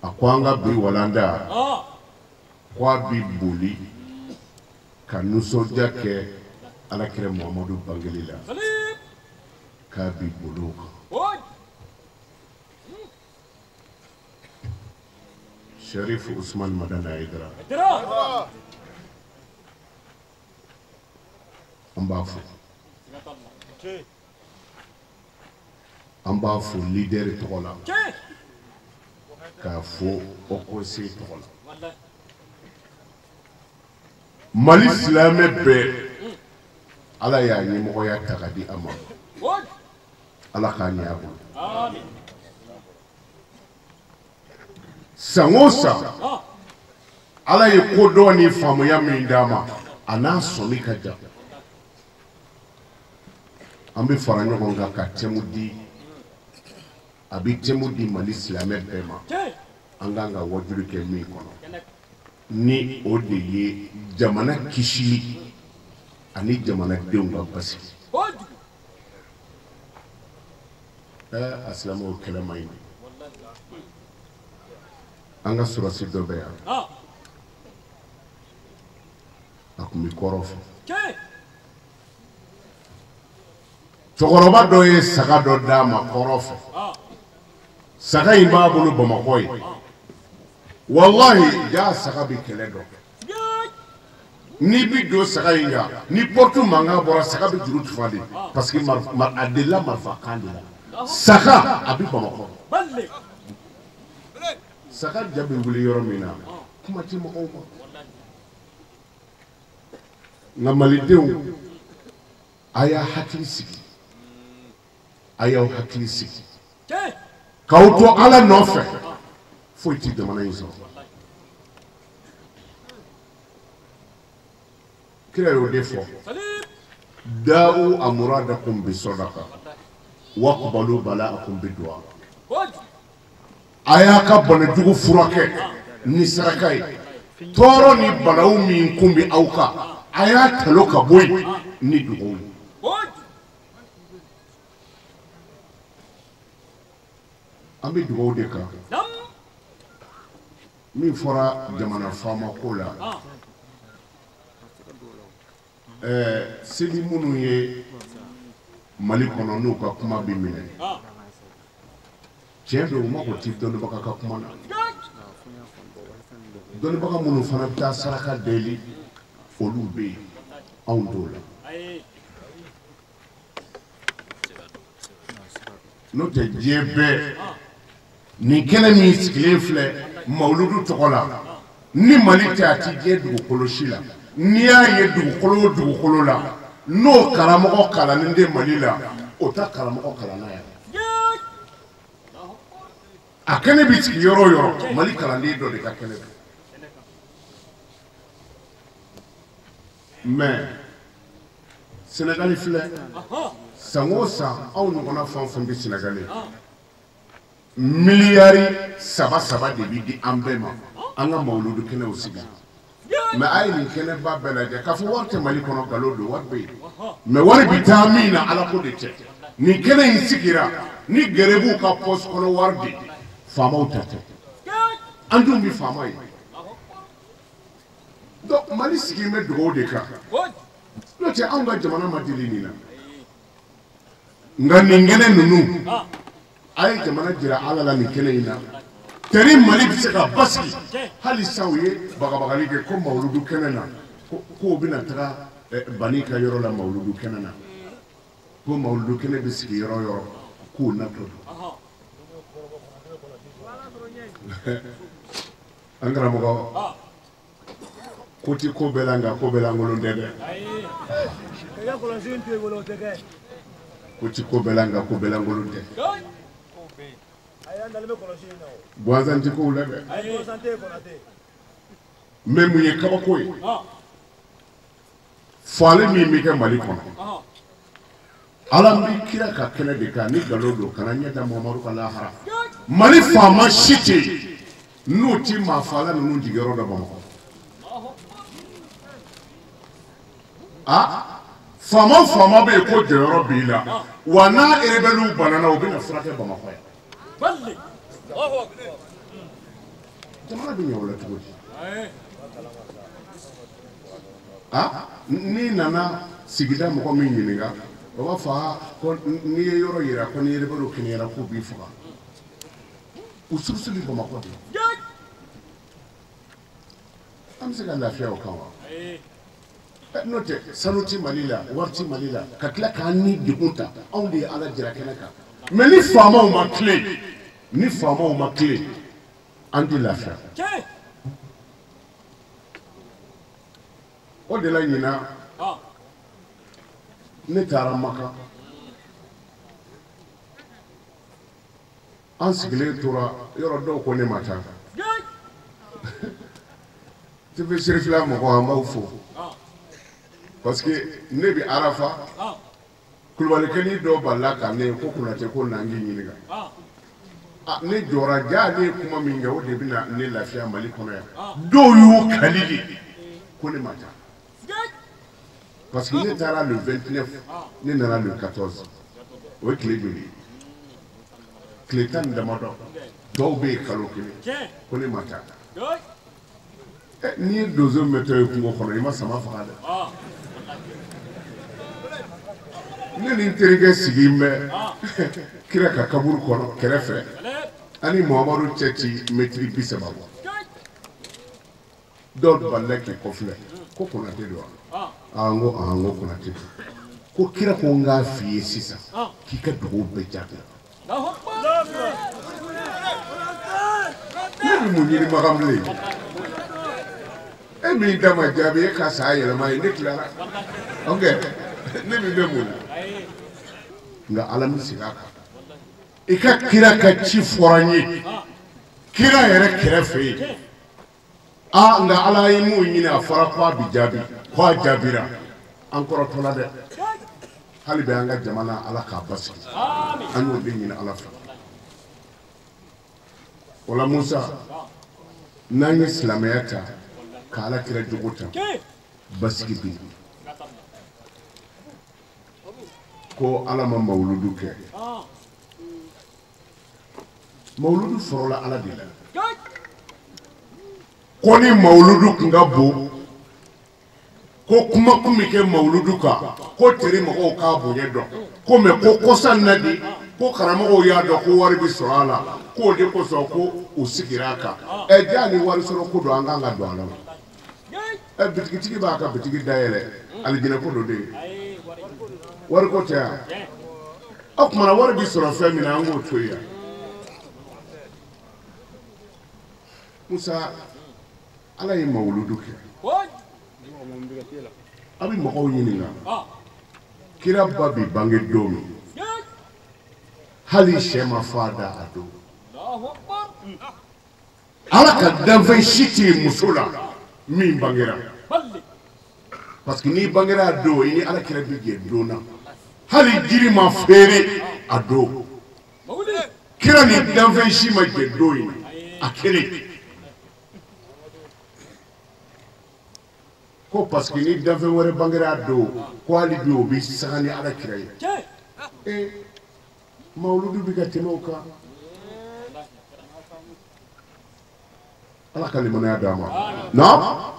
A ko an ka bi walanda ko a bi boli ka nisɔndiya kɛ Alakira Muhamadu bangeli la, k'a bi boli o kan. Sherif Usman Madani Hayidara, an b'a fo. An b'a fo leader tɔgɔ la, k'a fo haut conseil tɔgɔ la. Mali silamɛ bɛɛ, Ala y'a ɲɛmɔgɔya ta ka di a ma. Ala k'a ɲɛ a bolo. San o san, Ala ye kodɔn ni faamuya min d'a ma, a n'a sɔnni ka jan. An bɛ fara ɲɔgɔn kan ka thème di. A bɛ thème di Mali silamɛ bɛɛ ma. An kan ka wajuli kɛ min kɔnɔ, ni o de ye jamana kisili ani jamanadenw ka basigi. A silamɛw kɛlɛ man ɲi. An ka sɔrɔsi dɔ bɛ yan, a tun bɛ kɔrɔ fɛ. Cɛkɔrɔba dɔ ye saga dɔ d'a ma kɔrɔ fɛ. Saga in b'a bolo Bamakɔ ye. Walahi ja saga bɛ kɛlɛ dɔ. N'i bɛ don saga in kan, ni porte mankan bɔra, saga bɛ juru tufa de. Parce que a delila marifa kan de la. Saga a bɛ Bamakɔ. Saga ja bɛ wuli yɔrɔ min na, kuma tɛ mɔgɔw ma. Nka Malidenw, a y'a hakili sigi. A y'aw hakili sigi. K'aw to Ala nɔfɛ, foyi tɛ jamana in sɔrɔ. Kira y'o de fɔ. Da'u amuradakum bi sadaqa waqbalu bala'akum bi du'a. A y'a ka banajugu furakɛ ni saraka ye. Tɔɔrɔ ni balawu min kun bɛ aw kan, A y'a talo ka bɔ yen ni dugawu ye. An bɛ dugawu de kan. Min fɔra jamana faama ko la, seli minnu ye Mali kɔnɔ n'u ka kuma bɛ minɛ, tiɲɛ don, u mako ti dɔnnibaga ka kuma na. Dɔnnibaga minnu fana bɛ taa saraka deli, olu bɛ yen, anw t'o la. N'o tɛ diɲɛ bɛɛ nin kɛnɛ min sigilen filɛ mawuludu tɔgɔ la, ni Mali tɛ, a ti diɲɛ dugukolo si la. N'i y'a ye dugukolo o dugukolo la, n'o karamɔgɔ kalannen tɛ Mali la, o ta karamɔgɔ kalanna yan. A kɛnɛ bɛ sigi yɔrɔ o yɔrɔ, Mali kalanden dɔ de ka kɛnɛ don. Mais Sénégali filɛ, san o san anw ɲɔgɔnna fɛn o fɛn bɛ Sénégali, miliyari 3 3 de bɛ di an bɛɛ ma an ka mawuludu kɛnɛw sigi. Mais a ye nin kɛnɛba bɛɛ lajɛ k'a fɔ wari tɛ Mali kɔnɔ, nkalon don, wari bɛ yen. Mais wari bɛ taa min na, Ala ko de tɛ. Nin kɛnɛ in sigira ni gɛrɛbuw ka poste kɔnɔ wari de, faamaw ta tɛ. An dun bɛ faama ye. Donc Mali sigilen bɛ dugawu de kan. N'o tɛ anw ka jamana ma deli nin na. Nka nin kɛnɛ ninnu, a ye jamana jira Ala la nin kɛnɛ in na. Teri Mali bɛ se ka basigi. Hali sisan u ye bagabagali kɛ ko mawuludu kɛnɛ na, k'o bɛna taga Bani ka yɔrɔ la mawuludu kɛnɛ na. Ko mawuludu kɛnɛ bɛ sigi yɔrɔ o yɔrɔ, k'o natɔ don. An karamɔgɔ, ko ti ko bɛɛ la, nka ko bɛɛ lankolon tɛ dɛ. Ko ti ko bɛɛ la, nka ko bɛɛ lankolon tɛ. Gansan tɛ kow la dɛ. Mais mun ye kabako ye? Faali min bɛ kɛ Mali kɔnɔ, Ala bɛ kira ka kɛnɛ de kan, ni nkalon don, kana ɲɛ da Mamadu ka lahara. Mali faama si tɛ yen n'o ti maa faala ninnu jigiyɔrɔ dɔ Bamakɔ. Ah, faama o faama bɛ yen ko jɔyɔrɔ b'i la, wa n'a rebelles banana, u bɛna furakɛ Bamakɔ yan. Jamana bɛ ɲɛ o la cogo di? Ah, n'i nana sigida mɔgɔ min ɲininka, o b'a fɔ ko n'i ye yɔrɔ yira ko ni rebelles kɛnɛyara k'u b'i faga. U surusuli Bamakɔ de. An bɛ se ka lafiya o kan wa? N'o tɛ sanu ti Mali la, wari ti Mali la, ka tila k'an ni degun ta, anw de ye Ala jira kɛnɛ kan. Mais ni faamaw ma tilen, ni faamaw ma tilen, an tɛ lafiya. O de la ɲinan, ne taara Maka. An sigilen tora yɔrɔ dɔw ko ne ma taa. TV Serifila mɔgɔw, an b'aw fo. Parce que ne bɛ Arafa, kulubalikɛnin dɔ balila ka ne ko Konate ko na n k'i ɲininka. Ne jɔra ja, ne ye kuma min kɛ, o de bɛna ne lafiya Mali kɔnɔ yan. Dɔw y'u kali de ko ne ma taa. Parce que ne taara le 29, ne nana le 14. O ye tile joli ye? Tile 10 ni damadɔ. Dɔw bɛ yen kalo kelen ko ne ma taa. N'i ye donso mɛtɔ ye kungo kɔnɔ, i ma sama faga dɛ. Ne ni n terikɛ sigilen bɛ kira ka kaburu kɔnɔ kɛrɛfɛ, ani Muhamadu cɛ ti mɛtiri 30 bɔ. Dɔw balila k'i kɔfilɛ ko Konate don wa? N ko n ko Konate don. Ko kira ko n k'a f'i ye sisan k'i ka dugawu bɛɛ jaabi. Ne bɛ mun ɲini Makan bilen? E min da ma jaabi, e ka saya yɛlɛma ye, ne tilara. Ok, ne min bɛ mun na? Nka Ala min sigi a kan. I ka kira ka ci fɔra n ye, kira yɛrɛ kɛrɛfɛ yen. Ah, nka Ala ye mun ɲini, a fɔra ko a bi jaabi, ko a jaabira. An kɔrɔtɔla dɛ. Hali bɛ an ka jamana, Ala k'a basigi. An y'o de ɲini Ala fɛ. O la Musa, n'an ye silamɛya ta, ka Ala kira jogo ta, Basigi bɛ yen. Ko Ala ma mawuludu kɛ. Mawuludu sɔrɔla Ala de la. Ko ni mawuludu tun ka bon, ko kuma kun bɛ kɛ mawuludu kan, ko teri mɔgɔw k'a bonya dɔn. Ko mɛ ko kɔsa in na de, ko karamɔgɔw y'a dɔn ko wari bɛ sɔrɔ a la, k'o de kosɔn ko u sigira a kan. Ɛ jaa ni wari sɔrɔ ko don, an kan ka don a la. Ɛ bitigitigi b'a ka bitigi dayɛlɛ, alijinɛ ko don de. Wari ko tɛ yan. O tuma na wari bɛ sɔrɔ fɛn min na, an k'o to yen. Musa, Ala ye mawuludu kɛ. A bɛ mɔgɔw ɲininka. Kira ba bɛ bange don min, hali sɛ ma fa da a don. Ala ka danfɛn si tɛ yen muso la min bangera. Parce que n'i bangera a don, i ni Ala kira bɛ jɛ don na. Hali jiri ma feere a don. Kira ni danfɛn si ma jɛ don in na, a kelen. Ko parce que ni danfɛn wɛrɛ bangera a don, ko hali bi o bɛ sanga ni Ala kira ye. Ee mawuludu bɛ ka tɛmɛ o kan. Ala ka limaniya d'a ma. Naam.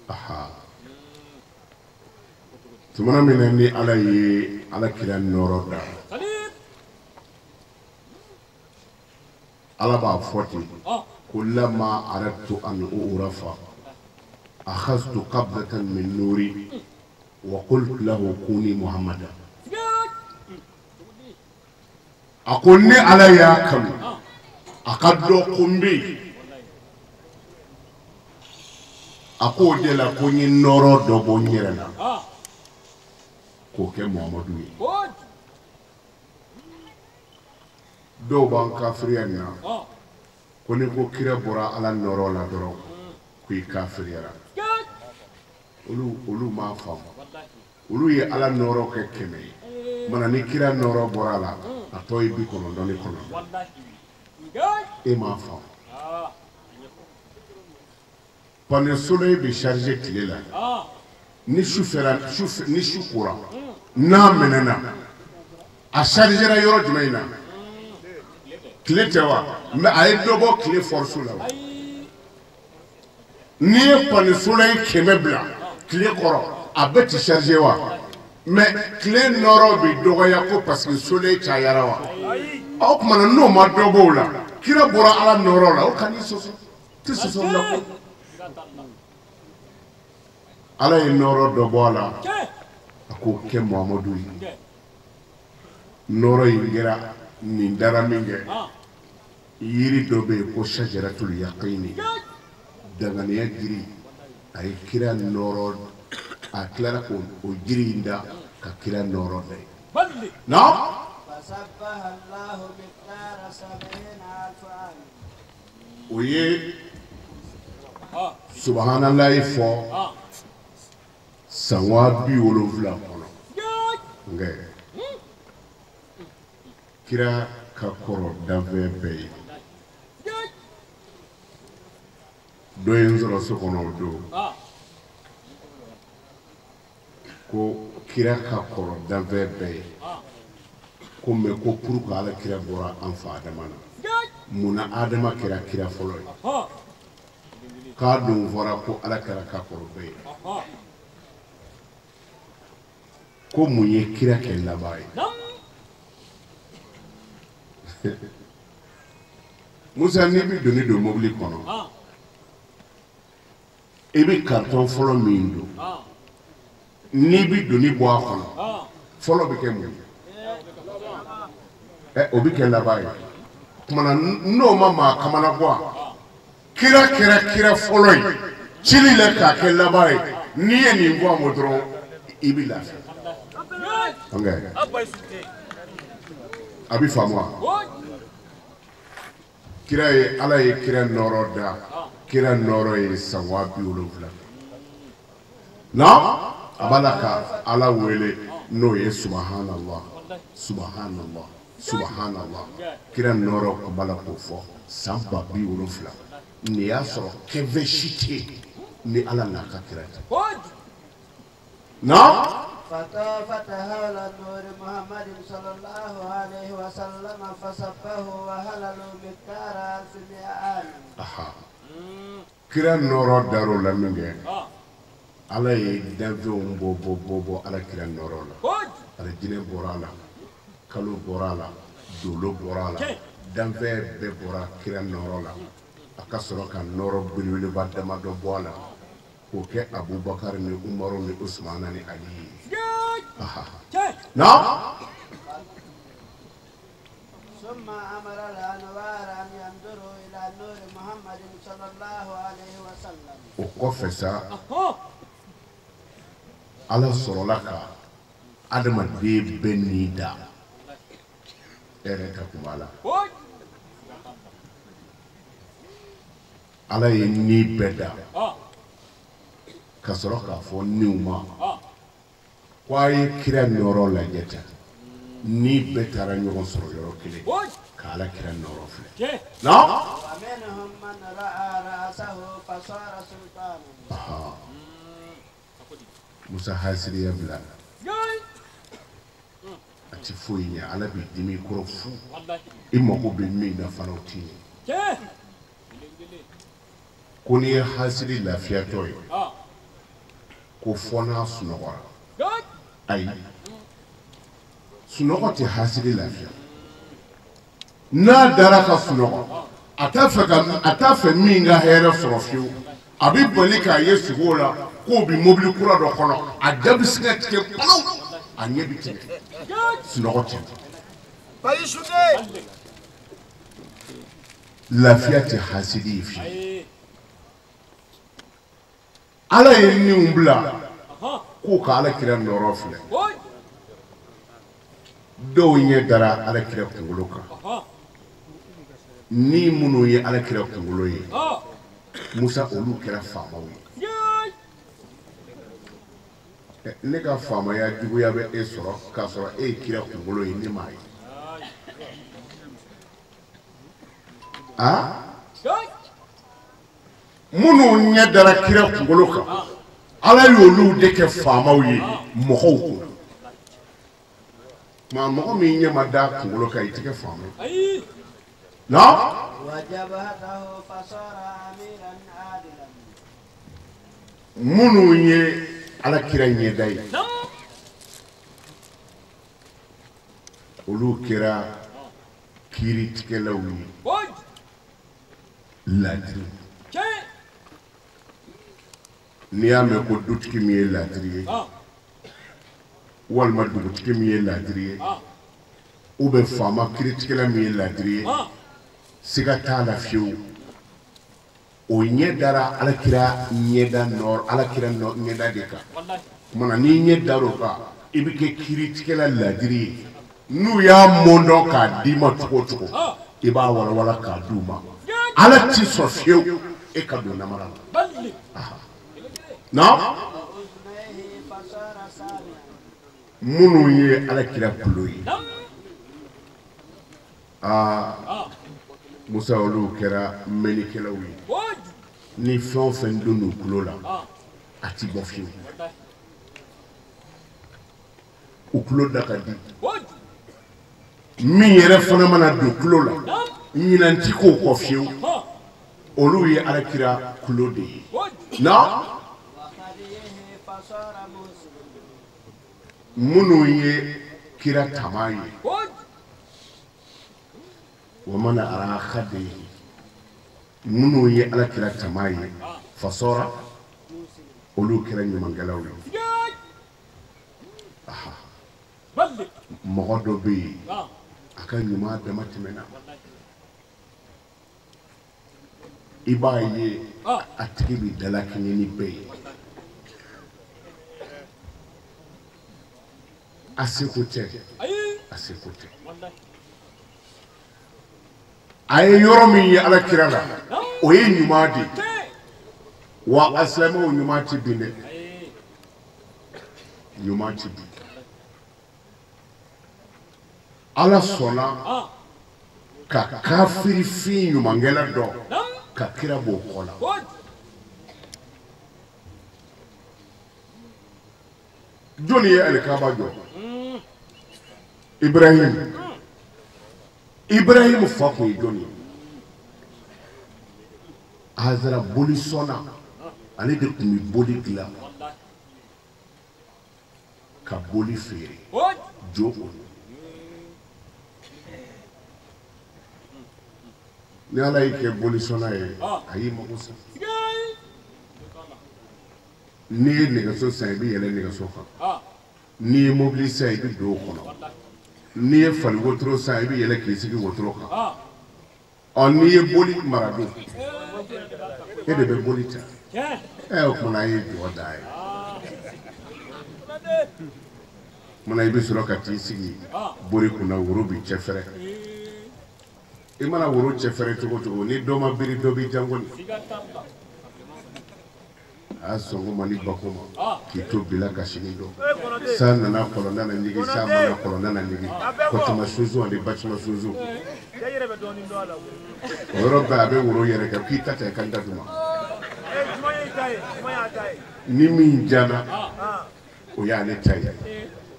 Aha. Tumana min na ni Ala ye Ala kira nɔɔrɔ da, Ala b'a fɔ ten ko lama aradtu an urafa akhadtu qabdatan min nuri wa qultu lahu kuni Muhammada. A ko ne Ala y'a kanu a ka dɔn ko n bɛ yen, a k'o de la ko n ye nɔɔrɔ dɔ bɔ n yɛrɛ la k'o kɛ Muhamadu ye. Dɔw b'an kafiriya nin na, ko n'i ko kira bɔra Ala nɔɔrɔ la dɔrɔn ko i kafiriyara. Olu m'a faamu. Olu ye Ala nɔɔrɔ kɛ 100 ye. Mana ni kira nɔɔrɔ bɔra a la, a tɔ ye 99. E m'a faamu. Panneau soleil bɛ charger tile la. Ni su fɛra, ni su kora, n'a mɛnɛna, a chargera yɔrɔ jumɛn na? Tile tɛ wa? Mais a ye dɔ bɔ tile force la wa? N'i ye panneau soleil 100 bila tile kɔrɔ, a bɛɛ ti charger wa? Mais tile nɔɔrɔ bɛ dɔgɔya ko parce que soleil cayara wa? O tuma na n'o ma dɔ bɔ o la, kira bɔra Ala nɔɔrɔ la, o kan'i sɔsɔ. Tɛ sɔsɔ la ko. Ala ye nɔɔrɔ dɔ bɔ a la, a k'o kɛ Muhamadu ye. Nɔɔrɔ in kɛra nin dara min kɛ, yiri dɔ bɛ yen ko sajaratul yaqini, danganiya jiri. A ye kira nɔɔrɔ, a tilara k'o jiri in da ka kira nɔɔrɔ da ye. Naam. O ye subahanallahi fɔ san 70 kɔnɔ. Nka kira ka kɔrɔ danfɛn bɛɛ ye. Dɔ ye n sɔrɔ so kɔnɔ o don ko kira ka kɔrɔ danfɛn bɛɛ ye, ko mɛ ko pour que Ala kira bɔra an fa Adama na, munna Adama kɛra kira fɔlɔ ye? K'a dun fɔra ko Ala kɛra ka kɔrɔ bɛɛ ye, ko mun ye kira kɛ laban ye? Musa, n'i bɛ doni don mobili kɔnɔ, i bɛ carton fɔlɔ min don, n'i bɛ doni bɔ a kɔnɔ, fɔlɔ bɛ kɛ mun ye? Ɛ, o bɛ kɛ laban ye. Tuma na n'o ma maa kamana gan, kira kɛra kira fɔlɔ ye cili la k'a kɛ laban ye. N'i ye nin bɔ a ma dɔrɔn, i bɛ lafiya. A bɛ faamu wa? Kira ye, Ala ye kira nɔɔrɔ da, kira nɔɔrɔ ye san 70. Naam, a b'a la ka Ala wele n'o ye subhanallah, subhanallah, Subhanallah, kira nɔrɔ kun b'a la k'o fɔ san 70,000. Nin y'a sɔrɔ kɛnfɛn si tɛ yen ni Ala n'a ka kira tɛ. Naam. فطافت حول نور محمد صلى الله عليه وسلم فصبه وهللوا مقدار 1100 عام. Kira nɔrɔ dar'o la min kɛ, Ala ye danfɛnw bɔ bɔ bɔ bɔ Ala kira nɔrɔ la. Alijinɛ bɔra a la, kalo bɔra a la, dolo bɔra a la, danfɛn bɛɛ bɔra kira nɔrɔ la. A ka sɔrɔ ka nɔrɔ belebeleba damadɔ bɔ a la k'o kɛ Abubakar ni Umaru ni Usumana ni Ali ye. نعم. ثم أمر الأنوار أن ينظروا إلى نور محمد صلى الله عليه وسلم. O kɔfɛ sa, Ala sɔrɔla ka adamaden bɛɛ ni da. E yɛrɛ ta kun b'a la. Ala ye ni bɛɛ da ka sɔrɔ k'a fɔ niw ma ko a ye kira nɔrɔ lajɛ tan, ni bɛɛ taara ɲɔgɔn sɔrɔ yɔrɔ kelen ka Ala kira nɔrɔ filɛ. Naam. Musa hasiriya bila a ti foyi ɲɛ, Ala b'i dimi i kɔrɔ fu, i mago bɛ min na fana o t'i ɲɛ. Ko n'i ye hasiri lafiyatɔ ye, ko fɔ n'a sunɔgɔra. Ayi, sunɔgɔ tɛ hasiri lafiya. N'a dara ka sunɔgɔ, a t'a fɛ min ka hɛrɛ sɔrɔ fiyewu. A bɛ bali k'a ye sugo la k'o bɛ mobili kura dɔ kɔnɔ, a da bɛ se ka tigɛ palaw, a ɲɛ bɛ tigɛ. Sunɔgɔ tɛ. Lafiya tɛ hasiri ye fiyewu. Ala ye niw bila k'o ka Ala kira nɔrɔ filɛ. Dɔw ɲɛ dara Ala kira kunkolo kan. Ni minnu ye Ala kira kunkolo ye, Musa olu kɛra faamaw ye. Ne ka faamaya juguya bɛ e sɔrɔ k'a sɔrɔ e ye kira kunkolo ye, ne m'a ye. Minnu ɲɛ dara kira kunkolo kan, Ala y'olu de kɛ faamaw ye mɔgɔw kunna. Maa mɔgɔ min ɲɛ ma da kunkolo kan, i tɛ kɛ faama ye. Naam. Minnu ye Ala kira ɲɛda ye, olu kɛra kiiritigɛlaw ye, laadiri. N'i y'a mɛn ko dutigi min ye laadiri ye, walima dugutigi min ye laadiri ye, ou bien faama kiiritigɛla min ye laadiri ye, siga t'a la fiyewu. O ɲɛ dara Ala kira ɲɛda nɔrɔ, Ala kira ɲɛda de kan. Kumana n'i ɲɛ dar'o kan, i bɛ kɛ kiiritigɛla laadiri ye. N'u y'a mɔndɔn k'a d'i ma cogo o cogo, i b'a walawala k'a d'u ma. Ala t'i sɔn fiyewu e ka don namara la. Naam. Minnu ye Ala kira kulo ye, aa Musa olu kɛra mɛnnikɛlaw ye. Ni fɛn o fɛn donn'u kulo la, a ti bɔ fiyewu. U kulo da ka di. Min yɛrɛ fana mana don kulo la, ɲinan ti k'o kɔ fiyewu. Olu ye Ala kira kulo de ye. Naam. Minnu ye kira tama ye, wa mana ara khaddihi, minnu ye Ala kira tama ye, fasɔra, olu kɛra ɲumankɛlaw ye. Mɔgɔ dɔ bɛ yen, a ka ɲuman dama tɛmɛna. I b'a ye a tigi bɛ dalakɛɲɛ ni bɛɛ ye. A seko tɛ, a seko tɛ. A ye yɔrɔ min ye Ala kira la, o ye ɲuman de ye. Wa a silamɛw ɲuman tɛ bin dɛ. Ɲuman tɛ bin. Ala sɔnna ka kafirifin ɲumankɛla dɔ ka kira b'o kɔ la. Jɔnni ye alikaba jɔ? Ibrahim. Ibrahim fa kun ye jɔnni ye? Azara bolisɔnna, ale de tun bɛ boli dilan ka boli feere jo kɔnɔ. Ni Ala y'i kɛ bolisɔnna ye, a y'i mago sa. N'i ye nɛgɛso san, i bɛ yɛlɛ nɛgɛso kan. N'i ye mobili san, i bɛ don o kɔnɔ. N'i ye fali wotoro san, i bɛ yɛlɛ k'i sigi wotoro kan. Ɔ n'i ye boli mara dun, e de bɛ boli ta. Ɛ o kumana a ye jɔ da ye. Kumana i bɛ sɔrɔ ka t'i sigi bori kunna, woro b'i cɛfɛrɛ. I mana woro cɛfɛrɛ cogo cogo, ni dɔ ma biri, dɔ b'i jango. A y'a sɔn ko ma ni bako ma k'i to bila ka sini dɔn. San nana kɔlɔn nana ɲigin, san mana kɔlɔn nana ɲigin, kɔtuma sunsun ani bacima sunsun. O yɔrɔ bɛɛ a bɛ woro yɛrɛ kɛ k'i ta ta i ka n ta d'u ma. Ni min jana, o y'ale ta ye.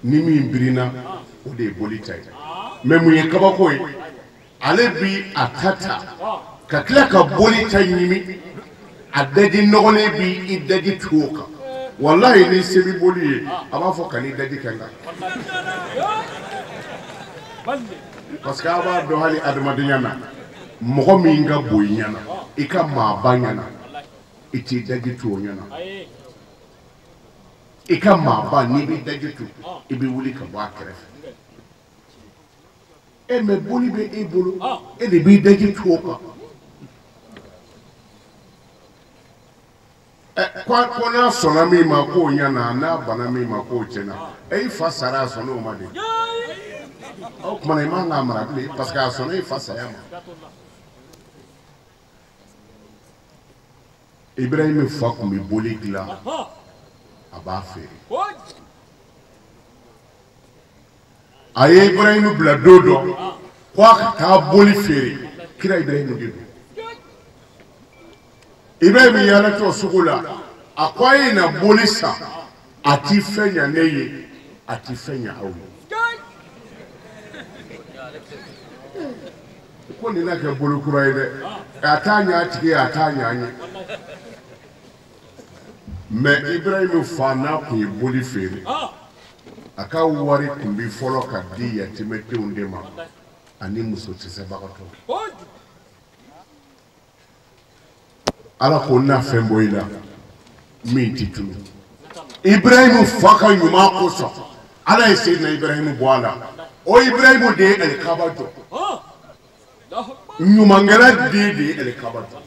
Ni min birinna, o de ye boli ta ye. Mɛ mun ye kabako ye? Ale bi a ta ta ka tila ka boli ta ɲimi. A daji nɔgɔlen bi i daji tu o kan. Walahi ni se bɛ boli ye, a b'a fɔ kan'i daji kɛ n kan. Parce que a b'a dɔn hali adamadenya na, mɔgɔ min ka bon i ɲɛna, i ka maaba ɲɛna, i t'i daji tu o ɲɛna. I ka maaba, n'i b'i daji tu, i bɛ wuli ka bɔ a kɛrɛfɛ. E mɛ boli bɛ e bolo, e de b'i daji tu o kan. Ko n'a sɔnna min ma k'o ɲɛna, n'a banna min ma k'o tiɲɛna, e fa sara a sɔnna o ma de. O kumana i man k'a mara bilen parce que a sɔnna i fa saya ma. Ibrahim fa tun bɛ boli dilan, a b'a feere. A ye Ibrahim bila don dɔ ko a ka taa boli feere, kira Ibrahim de don. Ibrahim yaalatɔ sugu la, a ko a ye na boli san, a ti fɛn ɲa ne ye, a ti fɛn ɲa aw ye. Ko nin na kɛ bolo kura ye dɛ, a t'a ɲa a tigi ye, a t'a ɲa an ye. Mɛ Ibrahim fa n'a kun ye boli feere, a ka wari kun bi fɔlɔ ka di yatimɛdenw de ma ani muso dɛsɛbagatɔw. Ala ko n'a fɛn bɔ i la min ti tunu. Ibrahim fa ka ɲuman kosɔn, Ala ye Seydina Ibrahim bɔ a la. O Ibrahim de ye alikaba jɔ. Ɲumankɛla den de ye alikaba jɔ.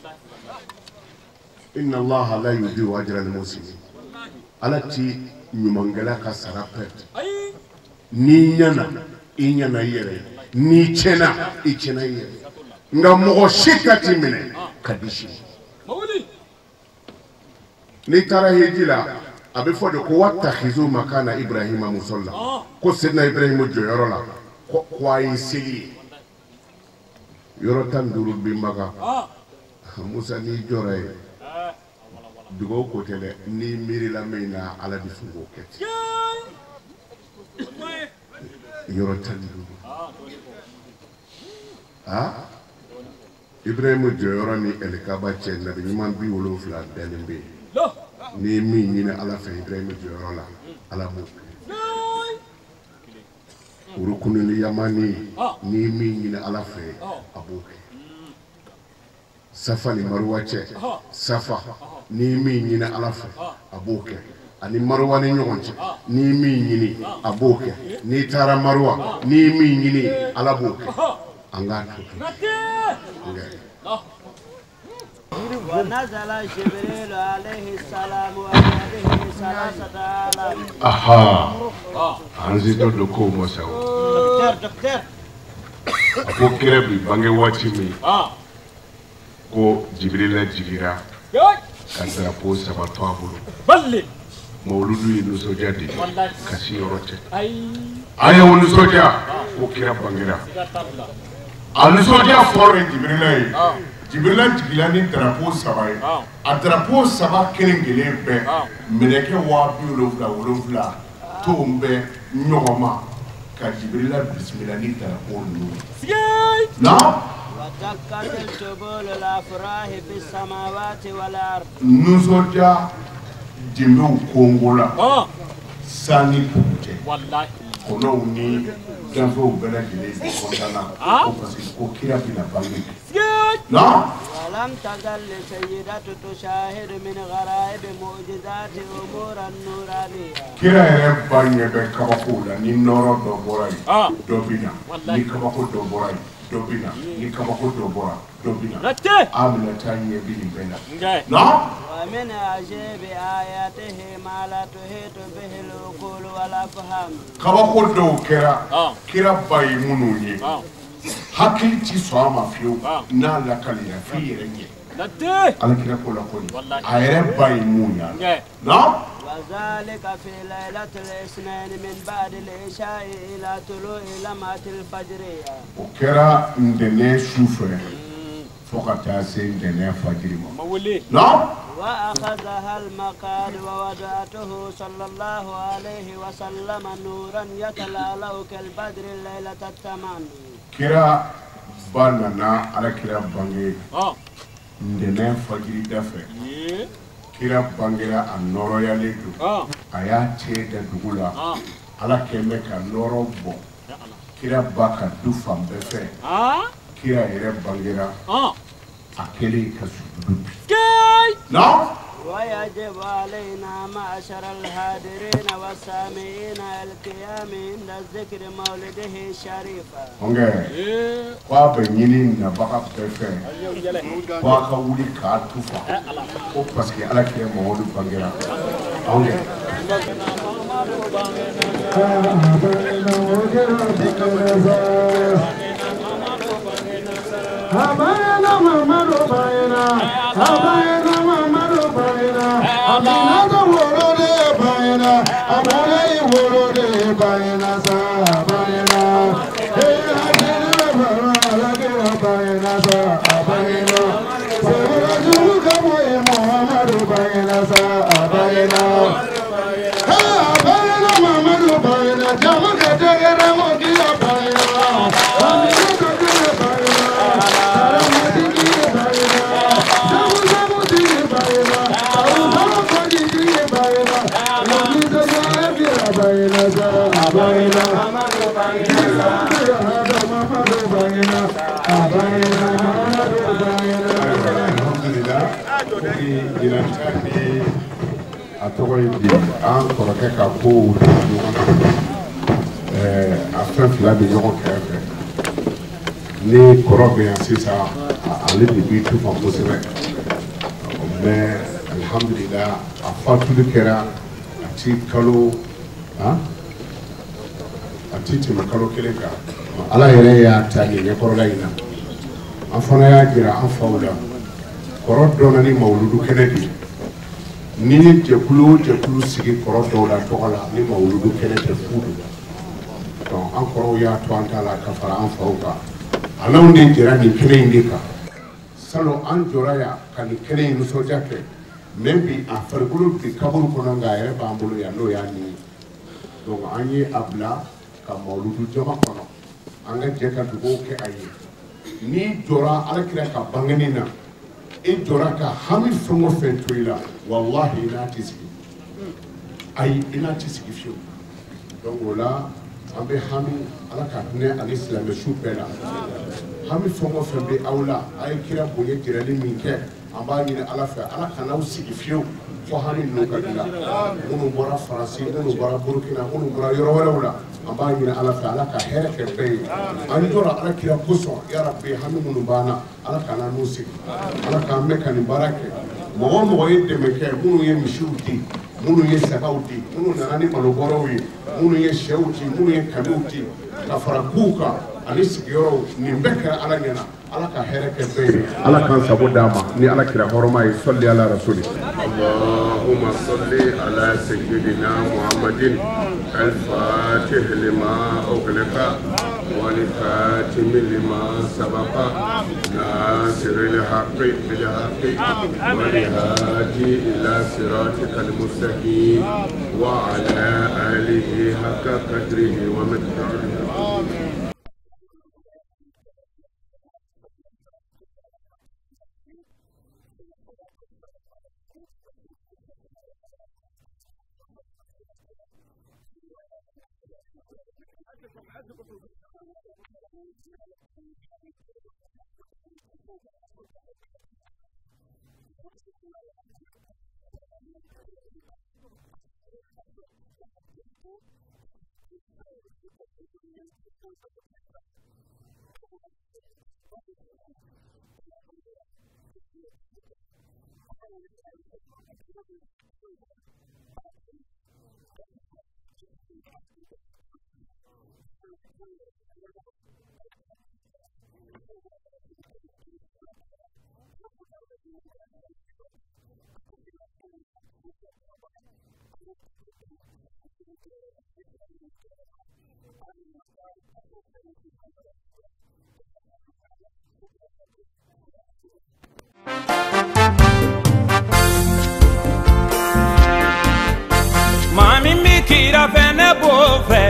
Inna Allaha la yudiu ajra al-muhsinin. Ala ti ɲumankɛla ka sara pɛrɛn. N'i ɲɛna, i ɲɛna i yɛrɛ ye. N'i tiɲɛna, i tiɲɛna i yɛrɛ ye. Nka mɔgɔ si ta t'i minɛ ka di sini. N'i taara heji la, a bɛ fɔ de ko watakhizu makana Ibrahima musalla, ko Seydina Ibrahima jɔyɔrɔ la ko a ye seli ye. Yɔrɔ 15 bɛ Maka. Musa n'i jɔra yen, dugawu ko tɛ dɛ, n'i miirila min na Ala bɛ sɔn k'o kɛ ten. Yɔrɔ 15. Ah, Ibrahima jɔyɔrɔ ni alikaba cɛ, nabi ɲuman 70 dalen bɛ yen. N'i ye min ɲini Ala fɛ Ibrahima jɔyɔrɔ la, Ala b'o kɛ. Urukunili yamani, n'i ye min ɲini Ala fɛ, a b'o kɛ. Safa ni Maruwa cɛ, Safa, n'i ye min ɲini Ala fɛ, a b'o kɛ. Ani Maruwa ni ɲɔgɔn cɛ, n'i ye min ɲini, a b'o kɛ. N'i taara Maruwa, n'i ye min ɲini, Ala b'o kɛ. An k'a to ten. Aha, an si dɔ don kow ma sa o. A ko kira bi bange waati min, ko Jibirila jigira ka drapeau 3 to a bolo. Mawuludu ye nisɔndiya de ye ka si yɔrɔ cɛ. A y'o nisɔndiya. Ko kira bangera. A nisɔndiya fɔlɔ ye Jibirila ye. Jibirila jigila ni drapeau 3 ye. A drapeau 3 kelen kelen bɛɛ mɛlɛkɛ 77 ton bɛ ɲɔgɔn ma ka Jibirila bisimila ni drapeau ninnu ye. Naam. Nisɔndiya jenbew kongo la san ni dugu cɛ. Kɔnɔw ni danfɛnw bɛɛ lajɛlen kɔntan na ko parce que ko kira bɛna bange. Naam. Kira yɛrɛ ba ɲɛ bɛ kabakow la ni nɔrɔ dɔ bɔra yen dɔ bɛ na, ni kabako dɔ bɔra yen dɔ bɛ na, ni kabako dɔ bɔra dɔ bɛ na. Aminata ɲɛ bɛ nin bɛɛ la. Naam. Kabako dɔw kɛra kira ba ye minnu ye hakili ti sɔn a ma fiyewu n'a lakalila f'i yɛrɛ ɲɛ. Ala kira ko la kɔni a yɛrɛ ba ye mun ye. Naam. O kɛra ntɛnɛn su fɛ fo ka taa se ntɛnɛn fajiri ma. Naam. وأخذها المقال ووضعته صلى الله عليه وسلم نورا يتلألأ كالبدر الليلة التمام. Kira ba nana ala kira bange ntɛnɛn fajiri da fɛ. Kira bangera a nɔrɔyalen don. A y'a cɛ da dugu la. Ala kɛn bɛ ka nɔrɔ bɔ. Kira ba ka du fan bɛɛ fɛ. Kira yɛrɛ bangera a kɛlen ka sujudu bi. نعم. ويجب علينا معشر الحاضرين والسامعين القيام عند الذكر مولده الشريف. Ɔnkɛ k'a bɛ ɲini nabaga bɛɛ fɛ k'a ka wuli k'a tufa ko parce que ala kira Mamadu bangera. Ɔnkɛ. Abayana Mamadu bayana, abayana Mamadu bayana, Aminata wolode bayana, Abulayi wolode bayana sa bayana. Hey Adina bara alakira bayana sa bayana. Sewura juru kaboye Muhammadu bayana sa bayana. Hey abayana Mamadu bayana, jama kategera mokiya bayana. Aminata kere bayana. Alhamdulillah, ɲinanta ni a tɔgɔ ye di an kɔrɔkɛ ka kow ɲɔgɔn a fɛn fila bɛ ɲɔgɔn kɛrɛfɛ. Ni kɔrɔ bɛ yan sisan ale de b'i tufa kosɛbɛ. Mais alhamdulillah a fatuli kɛra a ti kalo a ti tɛmɛ kalo kelen kan. Ala yɛrɛ y'a ta nin ɲɛkɔrɔla in na. An fana y'a jira an faw la kɔrɔ dɔnna ni mawuludu kɛnɛ de ye. N'i ye jɛkulu o jɛkulu sigi kɔrɔ dɔw la tɔgɔ la ni mawuludu kɛnɛ tɛ fu don. Donc an kɔrɔw y'a to an ta la ka fara an faw kan. A n'anw de jɛra nin kɛnɛ in de kan. Salon an jɔra yan ka nin kɛnɛ in nisɔndiya kɛ. Mais bi a farikolo bi kaburu kɔnɔ nka a yɛrɛ b'an bolo yan n'o y'a nin ye. Donc an ye a bila ka mawuludu jama kɔnɔ. An ka jɛ ka dugawu kɛ a ye. N'i jɔra ala kira ka bangeni na, i jɔra ka hami fɛn o fɛn to i la, walahi i n'a tɛ sigi. Ayi i n'a tɛ sigi fiyewu. Donc o la an bɛ hami ala ka hinɛ ani silamɛ su bɛɛ la. Hami fɛn o fɛn bɛ aw la, a ye kira bonya jirali min kɛ, an b'a ɲini ala fɛ ala kan'aw sigi fiyewu fo hami ninnu ka dilan. Minnu bɔra Faransi, minnu bɔra Burukina, minnu bɔra yɔrɔ wɛrɛw la, an b'a ɲini ala fɛ ala ka hɛrɛ kɛ bɛɛ ye. An jɔra ala kira kosɔn yarabi hami minnu b'an na ala kana n'u sigi. Ala k'an mɛn ka nin baara kɛ. Mɔgɔ o mɔgɔ ye dɛmɛ kɛ, minnu ye misiw di, minnu ye sagaw di, minnu nana ni malobɔrɔw ye, minnu ye sɛw di, minnu ye kamiw di, ka fara kuw kan. Ani sigiyɔrɔw nin bɛɛ kɛra Ala ɲɛna. Ala ka hɛrɛ kɛ bɛɛ ye. Ala k'an sago d'a ma ni Ala kira hɔrɔma ye. Sɔli ala rasuli. Allahumma salli ala sayyidina Muhammadin al-fatih lima ughliqa wal khatim lima sabaqa nasiril haqqi bil haqqi wal hadi ila siratikal mustaqim wa ala alihi haqqa qadrihi wa miqdarihi. Maa min bɛ kira fɛ ne b'o fɛ,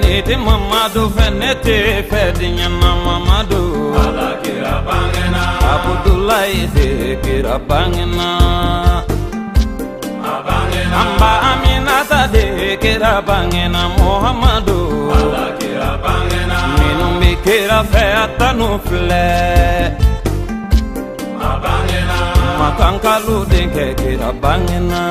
ne tɛ Mamadu fɛ ne tɛ fɛ diɲɛ na Mamadu. Ala kira bangena. Abudulayi de kira bangena. A bangena. An ba Aminata de kira bangena Muhamadu. Ala kira bangena. Minnu bɛ kira fɛ a tanu filɛ. A bangena. Makankalu denkɛ kira bangena.